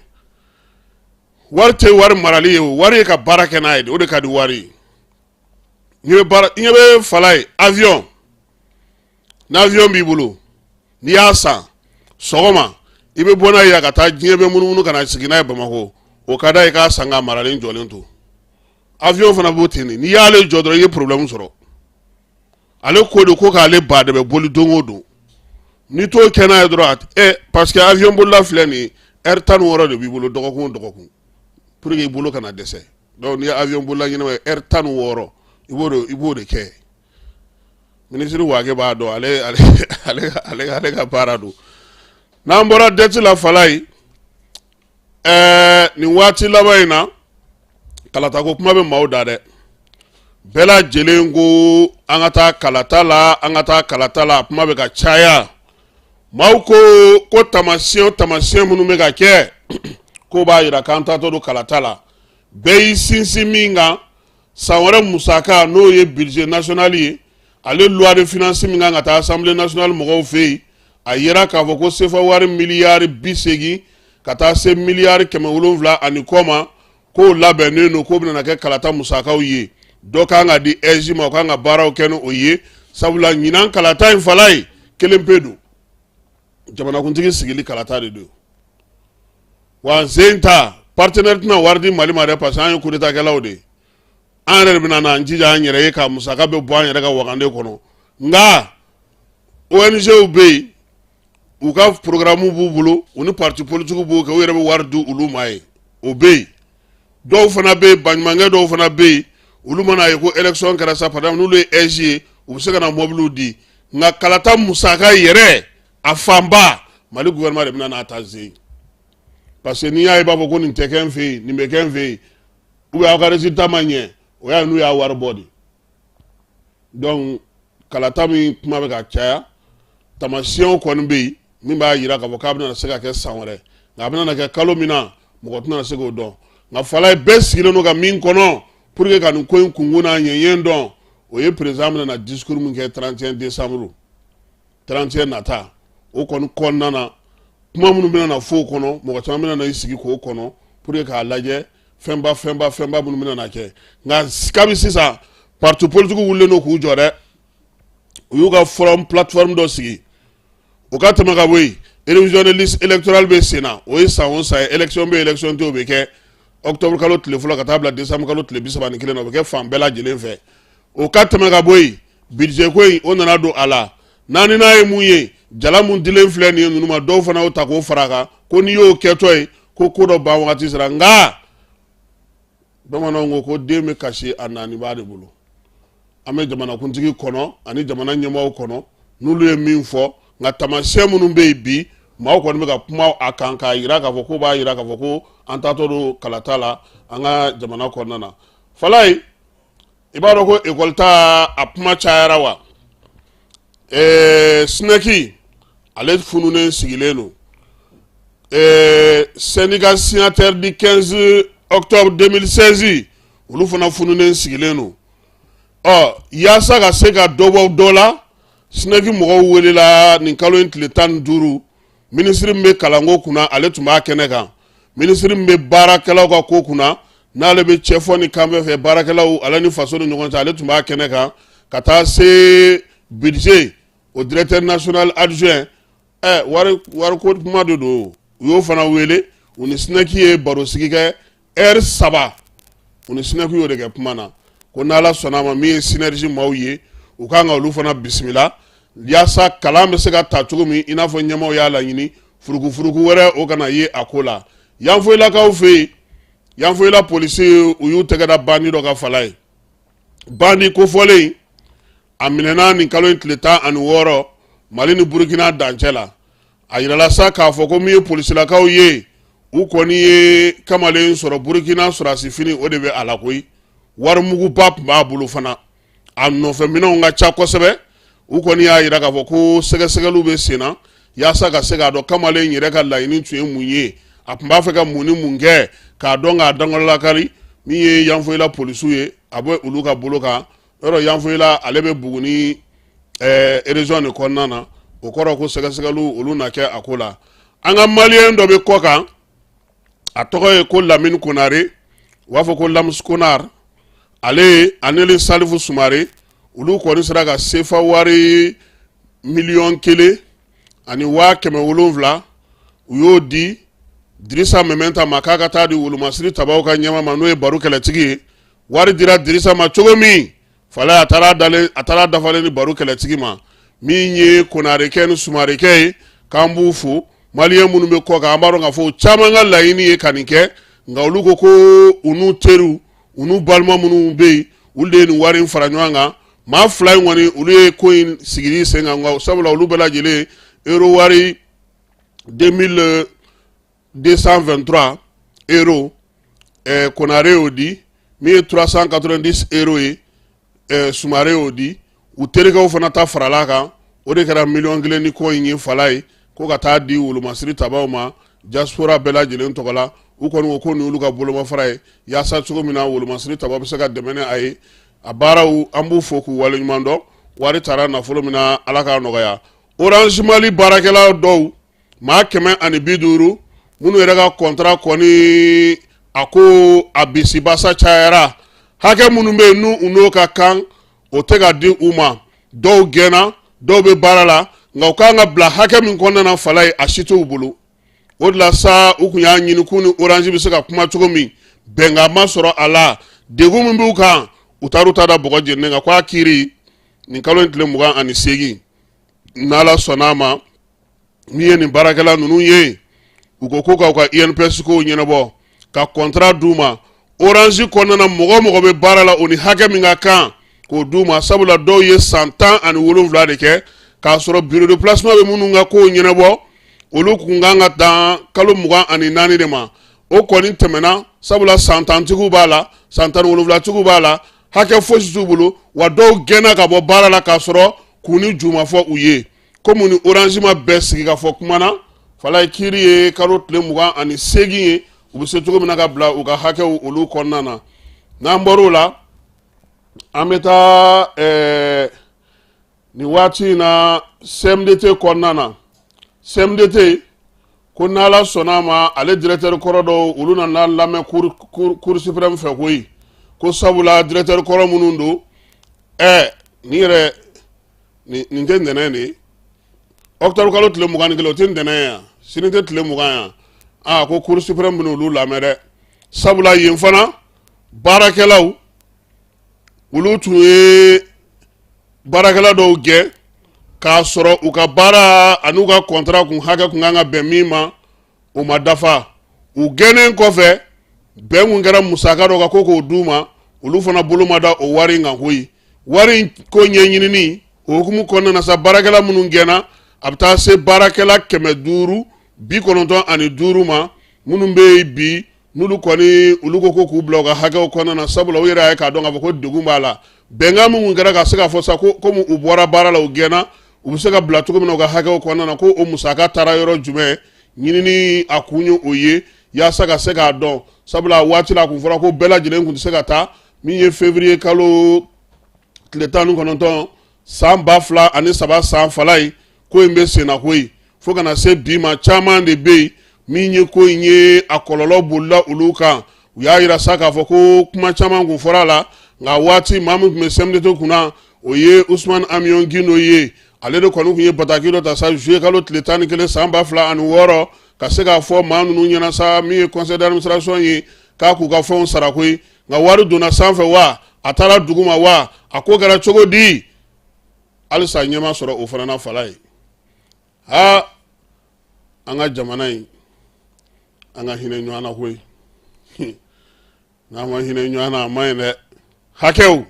wari tɛ wari marali ye, o wari ye ka baara kɛ n'a ye de, o de ka di wari ye. Ɲɛ bɛ baara, ɲɛ bɛ fala ye, avion, n'avion b'i bolo, n'i y'a san sɔgɔma, i bɛ bɔ n'a ye ka taa diɲɛ bɛ munumunu ka na sigi n'a ye Bamakɔ, o ka d'a ye k'a san k'a maralen jɔlen to. Avion fana b'o ten de, n'i y'ale jɔ dɔrɔn, i ye problème sɔrɔ. Ale ko de ko k'ale ba de bɛ boli don o don, n'i t'o kɛ n'a ye dɔrɔn, ɛ, parce que avion bolila filɛ nin ye, heure 16 de b'i bolo dɔgɔkun o dɔgɔkun pour que i bolo kana dɛsɛ. Donc n'i ye avion bolila ɲɛnama ye, heure 16, i b'o de kɛ. Minisiri Wage b'a dɔn, ale ka baara don. N'an bɔra dette la, Falaye, nin waati laban in na, kalata ko kuma bɛ maaw da dɛ. Bɛɛ lajɛlen ko an ka taa kalata la, an ka taa kalata la, kuma bɛ ka caya. Maaw ko ko taamasiyɛn taamasiyɛn minnu bɛ ka kɛ, k'o b'a jira k'an taatɔ don kalata la. Bɛɛ y'i sinsin min kan, san wɛrɛ musaka, n'o ye budget national ye, ale loi de finance min kan ka taa Assemblée nationale mɔgɔw fɛ yen, a yera k'a fɔ ko sefa wari miliyari 80 ka taa se miliyari 700 ani kɔ ma, k'o labɛnnen don, k'o bɛna kɛ kalata musakaw ye. Dɔ kan ka di AIGE ma, o kan ka baaraw kɛ ni o ye, sabula ɲinan kalata in fala ye kelen pe don, jamanakuntigi sigili kalata de don. Wa sen ta partenaire tɛna wari di Mali ma dɛ, parce que an ye coup d'état kɛlaw de ye. An yɛrɛ de bɛna n'an jija an yɛrɛ ye ka musaka bɛ bɔ an yɛrɛ ka wagande kɔnɔ. Nka ONGw bɛ yen, u ka programme b'u bolo, u ni parti politique b'o kɛ, u yɛrɛ bɛ wari di olu ma ye, o bɛ yen. Dɔw fana bɛ yen, baɲumankɛ dɔw fana bɛ yen, olu mana ye ko élection kɛra sa, par exemple n'olu ye AIGE ye, u bɛ se ka na mɔbiliw di. Nka kalata musaka yɛrɛ, a fanba, Mali gouvernement de bɛna n'a ta zen, parce que n'i y'a ye i b'a fɔ ko nin tɛ kɛ n fɛ yen, nin bɛ kɛ n fɛ yen, ou bien aw ka résultat ma ɲɛ, o y'a ye n'u y'a wari bɔ de. Donc kalata min kuma bɛ ka caya, tamasiyɛnw kɔni bɛ yen min b'a jira k'a fɔ k'a bɛna se ka kɛ san wɛrɛ. Nka a bɛna kɛ kalo min na, mɔgɔ tɛna se k'o dɔn. Nka fala ye, bɛɛ sigilen don ka min kɔnɔ pour que ka nin ko in kunkun n'a ɲɛɲɛ dɔn, o ye président bɛna na discours min kɛ 31 décembre, 31 nata. O kɔni kɔnɔna na, kuma minnu bɛna na fɔ o kɔnɔ, mɔgɔ caman bɛna na i sigi k'o kɔnɔ pour que k'a lajɛ fɛnba fɛnba fɛnba minnu bɛna na kɛ. Nka kabi sisan, parti politique wulilen don k'u jɔ dɛ. U y'u ka forum plateforme dɔ sigi. O ka tɛmɛ ka bɔ yen, révision de liste électorale bɛ sen na. O ye san o san ye, élection bɛ, élection tɛ, o bɛ kɛ octobre kalo tile fɔlɔ ka taa bila décembre kalo tile 31 na. O bɛ kɛ fan bɛɛ lajɛlen fɛ. O ka tɛmɛ ka bɔ yen, budget ko in, o nana don a la. Naaninan ye mun ye? Jala mun dilen filɛ nin ye ninnu ma, dɔw fana y'o ta k'o fara a kan, ko n'i y'o kɛtɔ ye, ko ko dɔ ban wagati sera. Nka bamananw ko ko den bɛ kasi a naani b'a de bolo. An bɛ jamanakuntigi kɔnɔ ani jamana ɲɛmaaw kɔnɔ, n'olu ye min fɔ. Nka taamasiyɛn minnu bɛ yen bi, maaw kɔni bɛ ka kuma a kan k'a jira k'a fɔ ko b'a jira k'a fɔ ko an taatɔ don kalata la an ka jamana kɔnɔna na. Falaye, i b'a dɔn ko ekɔli ta, a kuma cayara wa. SYNEC, ale fununen sigilen don. Syndicat signataire du 15 octobre 2016, olu fana fununen sigilen don. Ɔ yaasa ka se ka dɔ bɔ dɔ la, SYNEC mɔgɔw welela nin kalo in tile 15. Minisiri min bɛ kalanko kunna, ale tun b'a kɛnɛ kan. Minisiri min bɛ baarakɛlaw ka ko kunna, n'ale bɛ cɛfɔ ni kanfɛ fɛ baarakɛlaw ale ni faso ni ɲɔgɔn cɛ, ale tun b'a kɛnɛ kan, ka taa se budget o directeur national adjoint. Wari wariko kuma de don, u y'o fana wele. U ni SYNEC ye barosigi kɛ heure 3. U ni SYNEC y'o de kɛ kuma na, ko n'Ala sɔnna a ma, min ye synergie maaw ye, u kan ka olu fana bisimila yaasa kalan bɛ se ka ta cogo min, i n'a fɔ ɲɛmaaw y'a laɲini, furukufuruku wɛrɛ o kana ye a ko la. Yanfoyilakaw fɛ yen, Yanfoyila polisi, u y'u tɛgɛ da bandi dɔ ka fala ye. Bandi kofɔlen, a minɛna nin kalo in tile 16, Mali ni Burukina dancɛ la. A yirala sa k'a fɔ ko min ye polisilakaw ye, u kɔni ye kamalen sɔrɔ, Burukina sɔrɔdasi fini o de bɛ a la koyi. Warimuguba tun b'a bolo fana, a nɔfɛ minɛnw ka ca kosɛbɛ. U kɔni y'a jira k'a fɔ ko sɛgɛsɛgɛliw bɛ sen na yaasa ka se k'a dɔn kamalen yɛrɛ ka laɲini tun ye mun ye, a tun b'a fɛ ka mun ni mun kɛ, k'a dɔn k'a dankɔrɔlakari. Min ye Yanfoyila polisiw ye, a bɛ olu ka bolo kan. Yɔrɔ Yanfoyila, ale bɛ Buguni région de kɔnɔna na. O kɔrɔ ko sɛgɛsɛgɛliw olu na kɛ a ko la. An ka maliyɛn dɔ bɛ kɔ kan, a tɔgɔ ye ko Lamini Konare, u b'a fɔ ko Lamus Konar. Ale ani Salifu Sumare, olu kɔni sera ka sefa wari 1,700,000, u y'o di Dirisa Mɛmɛnta ma k'a ka taa di wolomasiri tabaw ka ɲɛmaa ma, n'o ye baro kɛlɛtigi ye. Wari dira Dirisa ma cogo min, fala a taara dalen, a taara dafalen ni baro kɛlɛtigi ma. Min ye Konarekɛ ni Sumarekɛ ye, k'an b'u fo. Maliyɛn minnu bɛ kɔ kan, an b'a dɔn k'a fɔ caman ka laɲini ye ka nin kɛ, nka olu ko ko u n'u teriw, u n'u balima minnu bɛ yen, olu de ye nin wari in fara ɲɔgɔn kan. Maa fila in kɔni, olu ye ko in sigili sen kan, nka sabula olu bɛɛ lajɛlen euro wari 2223 euro, Konare y'o di. Min ye 390 euro ye, Sumare y'o di. U terikɛw fana ta farala kan, o de kɛra miliyɔn kelen ni kɔ in ye fala ye. ko ka taa di wolomasiri tabaw ma diaspora bɛɛ lajɛlen tɔgɔ la. U kɔni ko ko nin y'olu ka bolomafara ye, yaasa cogo min na wolomasiri tabaw bɛ se ka dɛmɛ ni a ye. A baaraw, an b'u fo k'u waleɲuman dɔn. Wari taara nafolo min na, Ala k'a nɔgɔya. Orange Mali baarakɛla dɔw, maa 150, minnu yɛrɛ ka contrat kɔni, a ko a bisibasa cayara, hakɛ minnu bɛ yen n'u u n'o ka kan, o tɛ ka di u ma. Dɔw gɛnna, dɔw bɛ baara la, nka u kan ka bila hakɛ min kɔnɔna na, fala ye, a si t'u bolo. O de la sa, u kun y'a ɲini k'u ni Orange bɛ se ka kuma cogo min, bɛnkan ma sɔrɔ a la. Degun min b'u kan, u taar'u ta da bɔgɔ jeninen kan, k'a kiiri nin kalo in tile 28, n'Ala sɔnn'a ma. Min ye nin baarakɛla ninnu ye, u ko ko k'u ka INPS kow ɲɛnabɔ, ka contrat d'u ma Orange kɔnɔna na. Mɔgɔ o mɔgɔ bɛ baara la, o ni hakɛ min ka kan, k'o d'u ma, sabula dɔw ye san 17 de kɛ k'a sɔrɔ bureau de placement bɛ minnu ka kow ɲɛnabɔ, olu kun kan ka dan kalo 24 de ma. O kɔni tɛmɛna, sabula san 10tigiw b'a la, san 17tigiw b'a la, hakɛ fosi t'u bolo. Wa dɔw gɛnna ka bɔ baara la k'a sɔrɔ k'u ni ju ma fɔ u ye. Komi ni Orange ma bɛɛ sigi ka fɔ kuma na, fala ye, kiiri ye kalo tile 28 ye, u bɛ se cogo min na ka bila u ka hakɛw olu kɔnɔna na. N'an bɔr'o la, an bɛ taa nin waati in na CMDT kɔnɔna na. CMDT ko n'Ala sɔnna a ma, ale directeur kɔrɔ dɔw, olu nana lamɛn Cour suprême fɛ koyi, ko sabula directeur kɔrɔ minnu don, nin yɛrɛ nin tɛ ntɛnɛn de ye, octobre kalo tile 21, o tɛ ntɛnɛn ye yan, sini tɛ tile 20 yan. Aa, ko Cour suprême bɛna olu lamɛn dɛ, sabula yen fana baarakɛlaw, olu tun ye baarakɛla dɔw gɛn k'a sɔrɔ u ka baara an'u ka contrat kun hakɛ kun kan ka bɛn min ma, o ma dafa. U gɛnnen kɔfɛ, bɛn kun kɛra musaka dɔ kan ko k'o d'u ma, olu fana bolo ma da o wari in kan koyi. Wari in ko ɲɛɲinini o hukumu kɔnɔna na sa, baarakɛla minnu gɛnna, a bɛ taa se baarakɛla 595 ma, minnu bɛ yen bi, n'olu kɔni olu ko ko k'u bila u ka hakɛw kɔnɔna na, sabula u yɛrɛ y'a ye k'a dɔn k'a fɔ ko degun b'a la. Bɛnkan min kɛra ka se k'a fɔ sa ko komi u bɔra baara la, u gɛnna, u bɛ se ka bila cogo min na u ka hakɛw kɔnɔna na, ko o musaka taara yɔrɔ jumɛn, ɲinini a kun ye o ye, yaasa ka se k'a dɔn, sabula waati la a kun fɔra ko bɛɛ lajɛlen kun tɛ se ka taa. Min ye février kalo tile 19 san 2003 san, fala ye, ko in bɛ senna koyi fo ka na se bi ma. Caman de bɛ yen min ye ko in ye, a kɔlɔlɔ bolila olu kan. U y'a yira sa k'a fɔ ko kuma caman kun fɔra a la, nka waati maa min tun bɛ CMDT kunna, o ye Usumani Amiɔn Gindo ye. Ale de kɔni tun ye bataki dɔ ta sa juillet kalo tile 11 san 2006, ka se k'a fɔ maa ninnu ɲɛna sa, min ye conseil d'administration ye, k'a k'u ka fɛnw sara koyi. Nka wari donna sanfɛ wa, a taara duguma wa, a ko kɛra cogo di, halisa ɲɛ ma sɔrɔ o fana na, fala ye. Aa, an ka jamana in, an ka hinɛ ɲɔgɔn na koyi. N'an ma hinɛ ɲɔgɔn na, a ma ɲi dɛ. Hakɛw,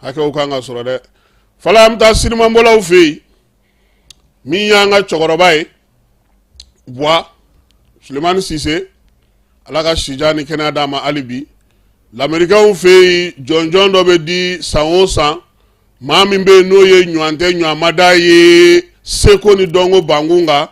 hakɛw kan ka sɔrɔ dɛ. Fala, an bɛ taa sinimabɔlaw fɛ yen. Min y'an ka cɛkɔrɔba ye, Buwa Sulemani Sise, Ala ka sijan ni kɛnɛya d'a ma hali bi. Lamerikɛnw fɛ yen, jɔnjɔn dɔ bɛ di san o san maa min bɛ yen n'o ye ɲɔgɔn tɛ ɲɔgɔnmada ye seko ni dɔnko bankun kan.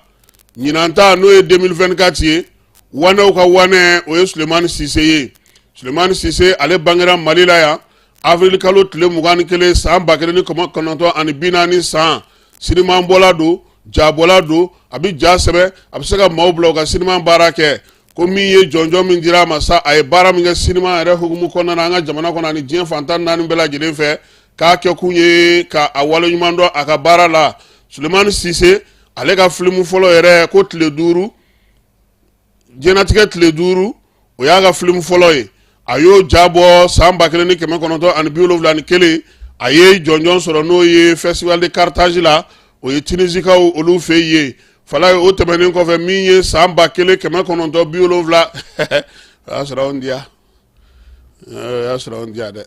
Ɲinan ta, n'o ye 2024 ye, wanɛw ka wanɛ, o ye Sulemani Sise ye. Sulemani Sise, ale bangera Mali la yan avril kalo tile 21 san 1940 san. Sinimabɔla don, jabɔla don, a bɛ ja sɛbɛn, a bɛ se ka maaw bila u ka sinima baara kɛ. Ko min ye jɔnjɔn min dira a ma sa, a ye baara min kɛ sinima yɛrɛ hukumu kɔnɔna na an ka jamana kɔnɔ ani diɲɛ fan 14 bɛɛ lajɛlen fɛ, k'a kɛ kun ye ka a waleɲuman dɔn a ka baara la. Sulemani Sise, ale ka filimu fɔlɔ yɛrɛ ko tile duuru, diɲɛnatigɛ tile duuru, o y'a ka filimu fɔlɔ ye. A y'o ja bɔ san 1971. A ye jɔnjɔn sɔrɔ, n'o ye Festival de Carthage la, o ye Tunisikaw olu fɛ yen, fala ye. O tɛmɛnen kɔfɛ, min ye san 1970, o y'a sɔrɔ anw diya, o y'a sɔrɔ anw diya dɛ.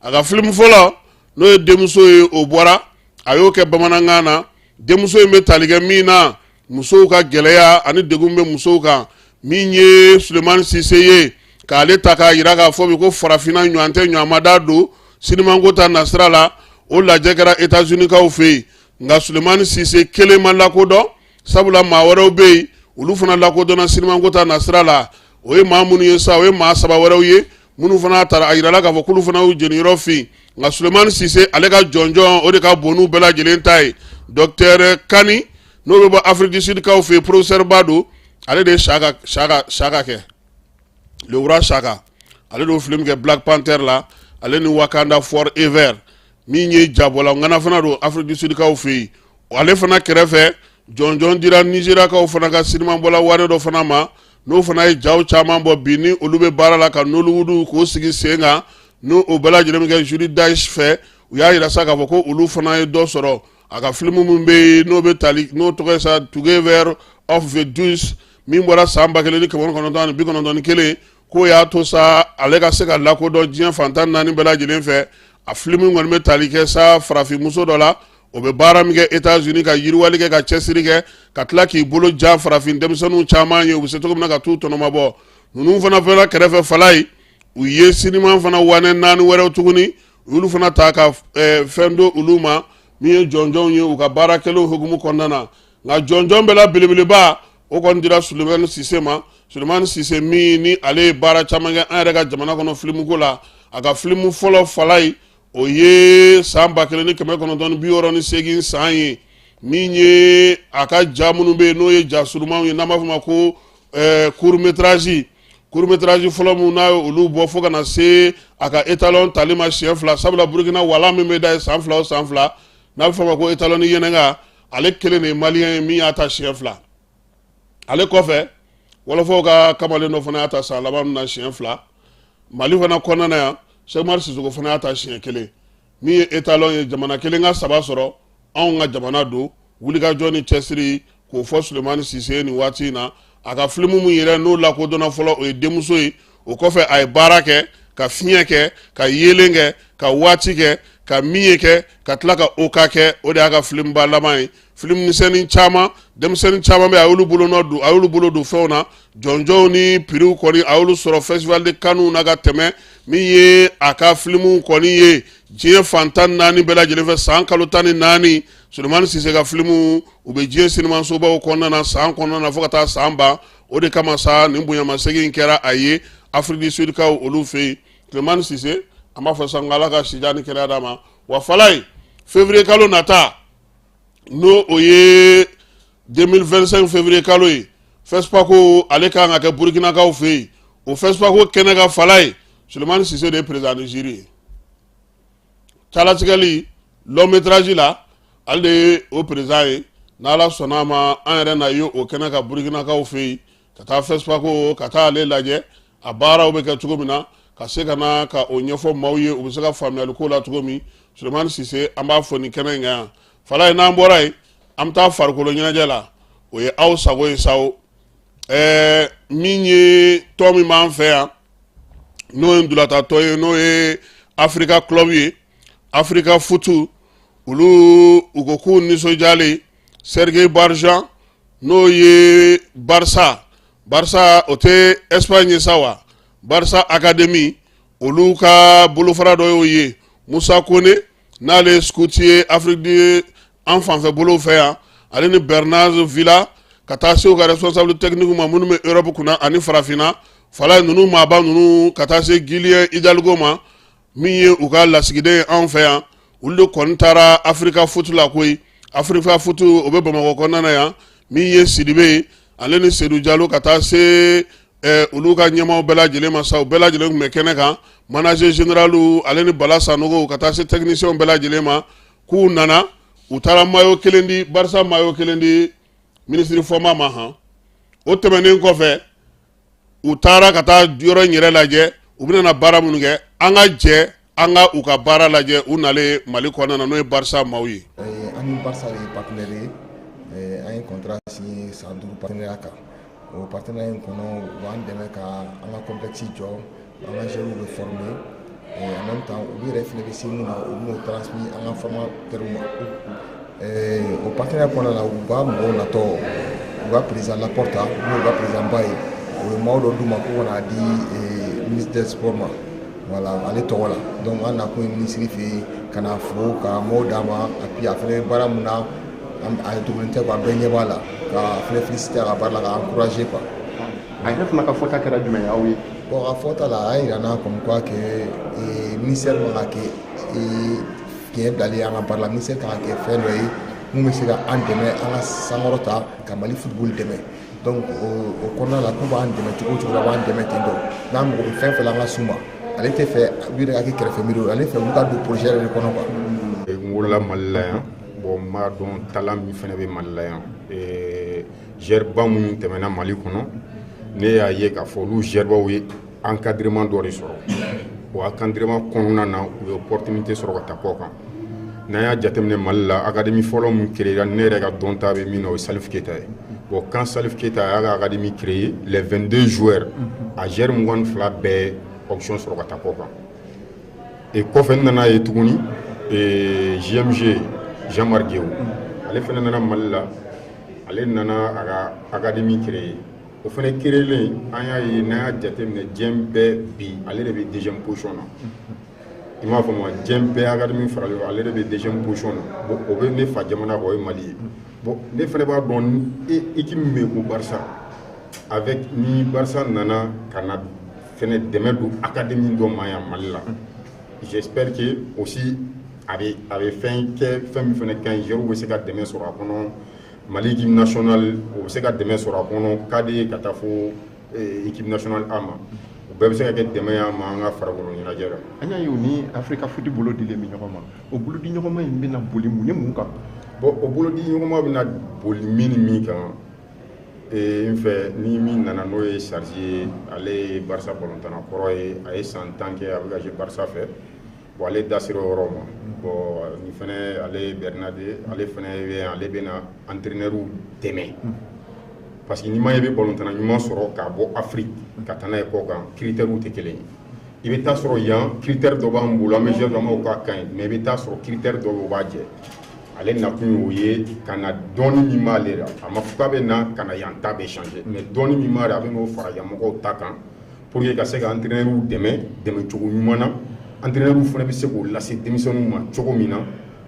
A ka filimu fɔlɔ, n'o ye Denmuso ye, o bɔra, a y'o kɛ bamanankan na. Denmuso in bɛ tali kɛ min na, musow ka gɛlɛya ani degun bɛ musow kan. Min ye Sulemani Sise ye, k'ale ta k'a yira k'a fɔ bi ko farafinna ɲɔgɔn tɛ ɲɔgɔnmada don sinimako ta nasira la, o lajɛ kɛra États-Unis kaw fɛ yen. Nka Sulemani Sise kelen ma lakodɔn. Sabula maa wɛrɛw bɛ yen, olu fana lakodɔnna sinimako ta nasira la. O ye maa minnu ye sa, o ye maa saba wɛrɛw ye minnu fana taara, a yirala k'a fɔ k'olu fana y'u jeniyɔrɔ fin. Nka Sulemani Sise, ale ka jɔnjɔn, o de ka bon n'u bɛɛ lajɛlen ta ye. Docteur Kani, n'o bɛ bɔ Afrique du Sud kaw fɛ yen, professeur ba don, ale de ye Shaka Shaka Shaka kɛ, le roi Shaka. Ale de y'o film kɛ Black Panther la, ale ni Wakanda Forever. Min ye jabɔla ŋana fana don Afrique du Sud kaw fɛ yen. Ale fana kɛrɛfɛ, jɔnjɔn dira Nizeriyakaw fana ka sinimabɔla wane dɔ fana ma, n'o fana ye jaw caman bɔ bi, ni olu bɛ baara la ka Nollywood k'o sigi sen kan, n'o o bɛɛ lajɛlen bɛ kɛ Judi Dash fɛ. U y'a yira sa k'a fɔ ko olu fana ye dɔ sɔrɔ. A ka filimu min bɛ yen, n'o bɛ tali, n'o tɔgɔ ye sa Together of the Deuce, min bɔra san 1991, k'o y'a to sa ale ka se ka lakodɔn diɲɛ fan 14 bɛɛ lajɛlen fɛ. A filimu kɔni bɛ tali kɛ sa farafinmuso dɔ la, o bɛ baara min kɛ Etats-Unis, ka yiriwali kɛ, ka cɛsiri kɛ, ka tila k'i bolo ja farafin denmisɛnninw caman ye, u bɛ se cogo min na ka t'u tɔnɔmabɔ. Ninnu fana fana kɛrɛfɛ, fala ye, u ye sinima fana wane naani wɛrɛw tuguni, u y'olu fana ta ka fɛn don olu ma, min ye jɔnjɔnw ye u ka baara kɛlenw hukumu kɔnɔna na. Nka jɔnjɔn bɛɛ la belebeleba, o kɔni dira Sulemani Sise ma. Sulemani Sise min ni ale ye baara caman kɛ an yɛrɛ ka jamana kɔnɔ filimuko la, a ka filimu fɔlɔ fala ye, o ye san 1968 san ye. Min ye a ka ja minnu bɛ yen, n'o ye ja surumanw ye, n'an b'a fɔ ma ko court métrage, court métrage fɔlɔ min n'a ye olu bɔ, fo ka na se a ka étalon tali ma siɲɛ fila. Sabula Burukina wala min bɛ da ye san fila o san fila, n'a bɛ fɔ a ma ko étalon ni Yennenga, ale kelen de ye malien ye min y'a ta siɲɛ fila. Ale kɔfɛ, wɔlɔfɔw ka kamalen dɔ fana y'a ta san laban na siɲɛ fila. Mali fana kɔnɔna na yan, Sɛkumari Sisoko fana y'a ta siɲɛ kelen. Min ye étalon ye, jamana kelen ka saba sɔrɔ, anw ka jamana don. Wulikajɔ ni cɛsiri, k'o fɔ Sulemani Sise nin waati in na. A ka filimu min yɛrɛ n'o lakodɔnna fɔlɔ, o ye Denmuso ye. O kɔfɛ, a ye baara kɛ, ka fiɲɛ kɛ, ka yeelen kɛ, ka waati kɛ, ka min ye kɛ, ka tila ka oka kɛ. O de y'a ka filimuba laban ye. Filimu misɛnnin caman, denmisɛnnin caman bɛ, a y'olu bolo nɔ don, a y'olu bolo don fɛnw na. Jɔnjɔnw ni prixw kɔni, a y'olu sɔrɔ Festival de Cannes na ka tɛmɛ. Min ye a ka filimu kɔni ye diɲɛ fan 14 bɛɛ lajɛlen fɛ, san kalo 14, Sulemani Sise ka filimu, u bɛ diɲɛ sinimasobaw kɔnɔna na san kɔnɔna na fo ka taa san ban. O de kama sa, nin bonyamasegin kɛra a ye Afrique du Sud kaw olu fɛ yen. Sulemani Sise, an b'a fɔ sa Ala ka sijan ni kɛnɛya d'a ma. Wa fala ye, février kalo nata, n'o o ye 2025 février kalo ye, FESPACO, ale kan ka kɛ Burukinakaw fɛ yen. O FESPACO kɛnɛ ka, fala ye, Sulemani Sise de ye président de jury ye. Calatigɛli long métrage la, ale de ye o président ye. N'Ala sɔnna a ma, an yɛrɛ na ye o kɛnɛ ka Burukinakaw fɛ yen, ka taa FESPACO, ka taa ale lajɛ a baaraw bɛ kɛ cogo min na, ka se ka na ka o ɲɛfɔ maaw ye, u bɛ se ka faamuyali ko la cogo min. Sulemani Sise, an b'a fɔ nin kɛnɛ in kan yan. Fala ye, n'an bɔra yen, an bɛ taa farikolo ɲɛnajɛ la. O ye aw sago ye sa o. Min ye tɔn min b'an fɛ yan, n'o ye ntolantan ye, n'o ye Africa Club ye, Africa Foot, olu u ko k'u nisɔndiyalen. Serge Barjuan, n'o ye Barça, Barça o tɛ Espagne ye sa wa, Barça Academy, olu ka bolofara dɔ y'o ye. Musa Kone, n'ale ye scout ye Afrique du an fanfɛ bolo fɛ yan, ale ni Bernard Villa, ka taa se u ka responsable technique ma minnu bɛ Europe kunna ani farafinna, fala ninnu maaba ninnu, ka taa se Guilhem Hidalgo ma, min ye u ka lasigiden ye anw fɛ yan, olu de kɔni taara Africa Foot la koyi. Africa Foot, o bɛ Bamakɔ kɔnɔna na yan. Min ye Sidibe ye, ale ni Seydou Jalo, ka taa se olu ka ɲɛmaaw bɛɛ lajɛlen ma sa, u bɛɛ lajɛlen tun bɛ kɛnɛ kan. Manager général, ale ni Bala Sanogo, ka taa se technicien bɛɛ lajɛlen ma, k'u nana, u taara maillot kelen di, Barça maillot kelen di minisiri Fɔnba ma han. O tɛmɛnen kɔfɛ, u taara ka taa yɔrɔ in yɛrɛ lajɛ, u bɛna baara minnu kɛ. An ka jɛ an ka u ka baara lajɛ, u nalen Mali kɔnɔna na, n'o ye Barça maaw ye. An ni Barça de ye partenaire ye. An ye contrat signé san 5 partenariat kan. O partenariat in kɔnɔ, u b'an dɛmɛ ka an ka complexe jɔ, an ka joueurs bɛ former, en même temps olu yɛrɛ fana bɛ se mun na, u b'o transmis an ka formateurs ma. O partenariat kɔnɔna na, u ka mɔgɔw natɔ, u ka président Laporta, n'o ka président ba ye, o ye maaw dɔ d'u ma ko ka n'a di ministre des sports ma, voilà, ale tɔgɔ la. Donc an nakun ye ministre fɛ yen ka na fo ka maaw d'a ma, et puis a fana bɛ baara mun na, A dogolen tɛ quoi, bɛɛ ɲɛ b'a la, ka fɛnɛ féliciter a ka baara la, ka encourager quoi. A yɛrɛ fana ka fɔta kɛra jumɛn ye aw ye? Bon, a ka fɔta la, a y'a yira n na comme quoi que ministère man ka kɛ fiɲɛ bilalen an ka baara la. Ministère kan ka kɛ fɛn dɔ ye mun bɛ se ka an dɛmɛ, an ka sankɔrɔta, ka Mali football dɛmɛ. Donc o kɔnɔna la, k'u b'an dɛmɛ cogo o cogo la, u b'an dɛmɛ ten tɔ. N'an mago bɛ fɛn fɛn la, an ka s'u ma. Ale tɛ fɛ u yɛrɛ ka kɛ kɛrɛfɛ miiri ye, ale fɛ olu ka don projet yɛrɛ de kɔnɔ quoi. N wolola Mali la yan. Bon, n b'a dɔn talent min fana bɛ Mali la yan. Joueur ba minnu tɛmɛna Mali kɔnɔ, ne y'a ye k'a fɔ olu joueur baw ye encadrement dɔ de sɔrɔ. O encadrement kɔnɔna na, u ye opportunité sɔrɔ ka taa kɔ kan. N'an y'a jateminɛ Mali la, académie fɔlɔ min créé ne yɛrɛ ka dɔn ta bɛ min na, o ye Salif Keita ye. Bon, quand Salif Keita y'a ka académie créé, les 22 joueurs, a joueur 22 bɛɛ option sɔrɔ ka taa kɔ kan. Et kɔfɛ, n nana ye tuguni, JMG, Jean-Marc Guéou, ale fana nana Mali la, ale nana a ka académie créé. O fana créelen, an y'a ye, n'an y'a jateminɛ diɲɛ bɛɛ bi, ale de bɛ deuxième position na. I m'a fɔ ma, diɲɛ bɛɛ académie faralen, ale de bɛ deuxième position na. Bon, o bɛ ne fa jamana kan, o ye Mali ye. Bon, ne fana b'a dɔn équipe min bɛ yen ko Barça, avec ni Barça nana ka na fɛnɛ dɛmɛ don académie dɔ ma yan Mali la, j'espère que aussi a bɛ fɛn kɛ, fɛn min fana ka ɲi, joueurs bɛ se ka dɛmɛ sɔrɔ a kɔnɔ. Mali équipe nationale, o bɛ se ka dɛmɛ sɔrɔ a kɔnɔ, cadet ka taa fo équipe nationale A ma, o bɛɛ bɛ se ka kɛ dɛmɛ y'an ma an ka farikolo ɲɛnajɛ la. An y'a ye o ni Africa Foot bolo dilen bɛ ɲɔgɔn ma. O bolo di ɲɔgɔn ma in bɛna boli mun ni mun kan? Bon, o bolo di ɲɔgɔn ma bɛna boli min ni min kan, n fɛ ni min nana, n'o ye Charge ye. Ale ye Barça balontanna kɔrɔ ye, a ye san 10 kɛ a bɛ ka jouer Barça fɛ. Bon, ale da sera o yɔrɔ ma. Bon, nin fɛnɛ, ale ye Bernard ye, ale fɛnɛ bɛ yan, ale bɛna entraîneur dɛmɛ, parce que n'i ma ye i bɛ balontanna ɲuman sɔrɔ k'a bɔ Afrique ka taa n'a ye kɔ kan, critères tɛ kelen ye. I bɛ taa sɔrɔ yan, critère dɔ b'an bolo, an bɛ joueur dɔ an b'o k'a ka ɲi, mais i bɛ taa sɔrɔ critère dɔ bɛ yen, o b'a jɛ. Ale nakun y'o ye, ka na dɔɔni min b'ale la, a ma fɔ k'a bɛ na ka na yan ta bɛ changer, mais dɔɔni min b'ale, a bɛ n'o fara yan mɔgɔw ta kan pour que ka se ka entraîneur dɛmɛ dɛmɛ cogo ɲuman na. Entraîneur fana bɛ se k'o lase denmisɛnninw ma cogo min na,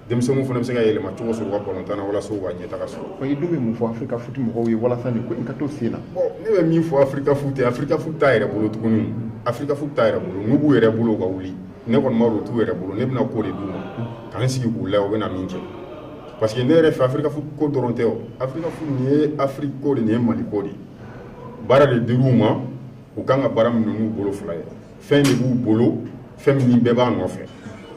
denmisɛnninw fana bɛ se ka yɛlɛma cogo sɔrɔ u ka balontan na walasa u ka ɲɛtaga sɔrɔ. I dun bɛ mun fɔ Africa Foot mɔgɔw ye walasa nin ko in ka to sen na? Bon, ne bɛ min fɔ Africa Foot ye, Africa Foot t'a yɛrɛ bolo tuguni. Africa Foot t'a yɛrɛ bolo, n'u b'u yɛrɛ bolo, u ka wuli. Ne kɔni b'a dɔn u t'u yɛrɛ bolo. Ne bɛna ko de d'u ma ka n sigi k'u lajɛ u bɛna min kɛ, parce que ne yɛrɛ fɛ, Africa Foot ko dɔrɔn tɛ. O Africa Foot nin ye Afrique ko de, nin ye Mali ko de ye. Baara de dir'u ma, u kan ka baara min n'u bolo fila ye, fɛn de b'u bolo, fɛn min bɛɛ b'a nɔfɛ.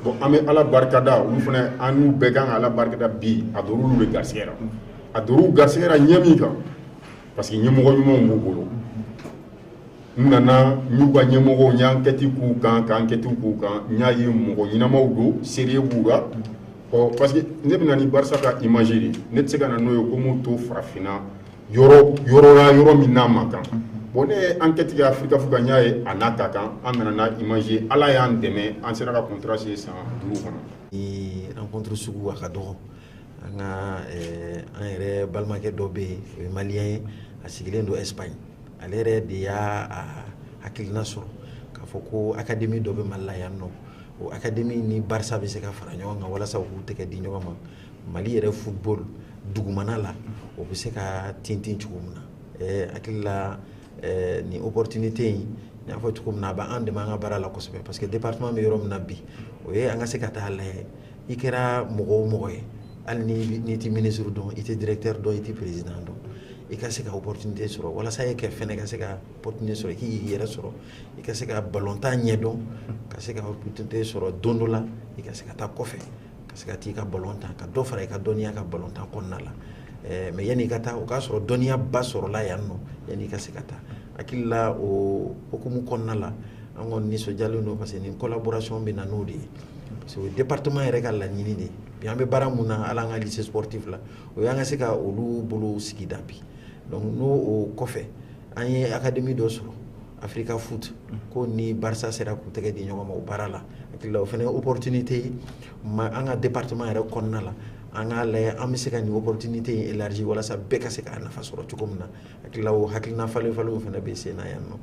Bon, an bɛ Ala barikada, olu fana, an n'u bɛɛ kan ka Ala barikada bi. A dor'olu de garisɛgɛ la, a dor'u garisɛgɛ la ɲɛ min kan, parce que ɲɛmɔgɔ ɲumanw b'u bolo. N nana n y'u ka ɲɛmɔgɔw, n ye enquête k'u kan, ka enquête k'u kan, n y'a ye mɔgɔ ɲɛnamaw don, sérieux b'u la. Ɔ, parce que ne bɛna ni Barça ka image de ye, ne tɛ se ka na n'o ye ko m'o to farafinna yɔrɔ yɔrɔ la, yɔrɔ min n'a ma kan. Bon, ne ye enquête kɛ Africa Foot kan, n y'a ye a n'a ka kan. An nana n'a image ye, Ala y'an dɛmɛ, an sera ka contrat signer san 5 kɔnɔ. Ni rencontre sugu a ka dɔgɔ, an ka an yɛrɛ balimakɛ dɔ bɛ yen, o ye malien ye, a sigilen don Espagne. Ale yɛrɛ de y'a hakilina sɔrɔ k'a fɔ ko académie dɔ bɛ Mali la yan nɔ, o académie ni Barça bɛ se ka fara ɲɔgɔn kan walasa u k'u tɛgɛ di ɲɔgɔn ma, Mali yɛrɛ football dugumana la, o bɛ se ka tintin cogo min na. Hakili la, nin opportunité in, n y'a fɔ cogo min na, a b'an dɛmɛ an ka baara la kosɛbɛ, parce que département bɛ yɔrɔ min na bi, o ye an ka se ka taa lajɛ. I kɛra mɔgɔ o mɔgɔ ye, hali ni n'i tɛ ministre dɔn, i tɛ directeur dɔn, i tɛ président dɔn, i ka se ka opportunité sɔrɔ walasa e ka fɛnɛ ka se ka opportunité sɔrɔ, i k'i yɛrɛ sɔrɔ, i ka se ka balontan ɲɛdɔn, ka se ka opportunité sɔrɔ don dɔ la, i ka se ka taa kɔfɛ, ka se ka t'i ka balontan, ka dɔ fara i ka dɔnniya ka balontan kɔnɔna la. Mais yanni i ka taa, o k'a sɔrɔ dɔnniya ba sɔrɔla yan nɔ yanni i ka se ka taa. Hakili la, o hukumu kɔnɔna la, an kɔni nisɔndiyalen don, parce que nin collaboration bɛ na n'o de ye, parce que o ye département yɛrɛ ka laɲini de ye. Bi an bɛ baara mun na, hali an ka lycée sportif la, o y'an ka se ka olu bolo sigi da bi. Donc n'o o kɔfɛ, an ye académie dɔ sɔrɔ, Africa Foot, ko ni Barça sera k'u tɛgɛ di ɲɔgɔn ma o baara la, hakili la o fana ye opportunité ye ma an ka département yɛrɛ kɔnɔna la. An k'a lajɛ an bɛ se ka nin opportunité in élargir walasa bɛɛ ka se k'a nafa sɔrɔ cogo min na. Hakili la, o hakilina falen falenw fana bɛ sen na yan nɔ.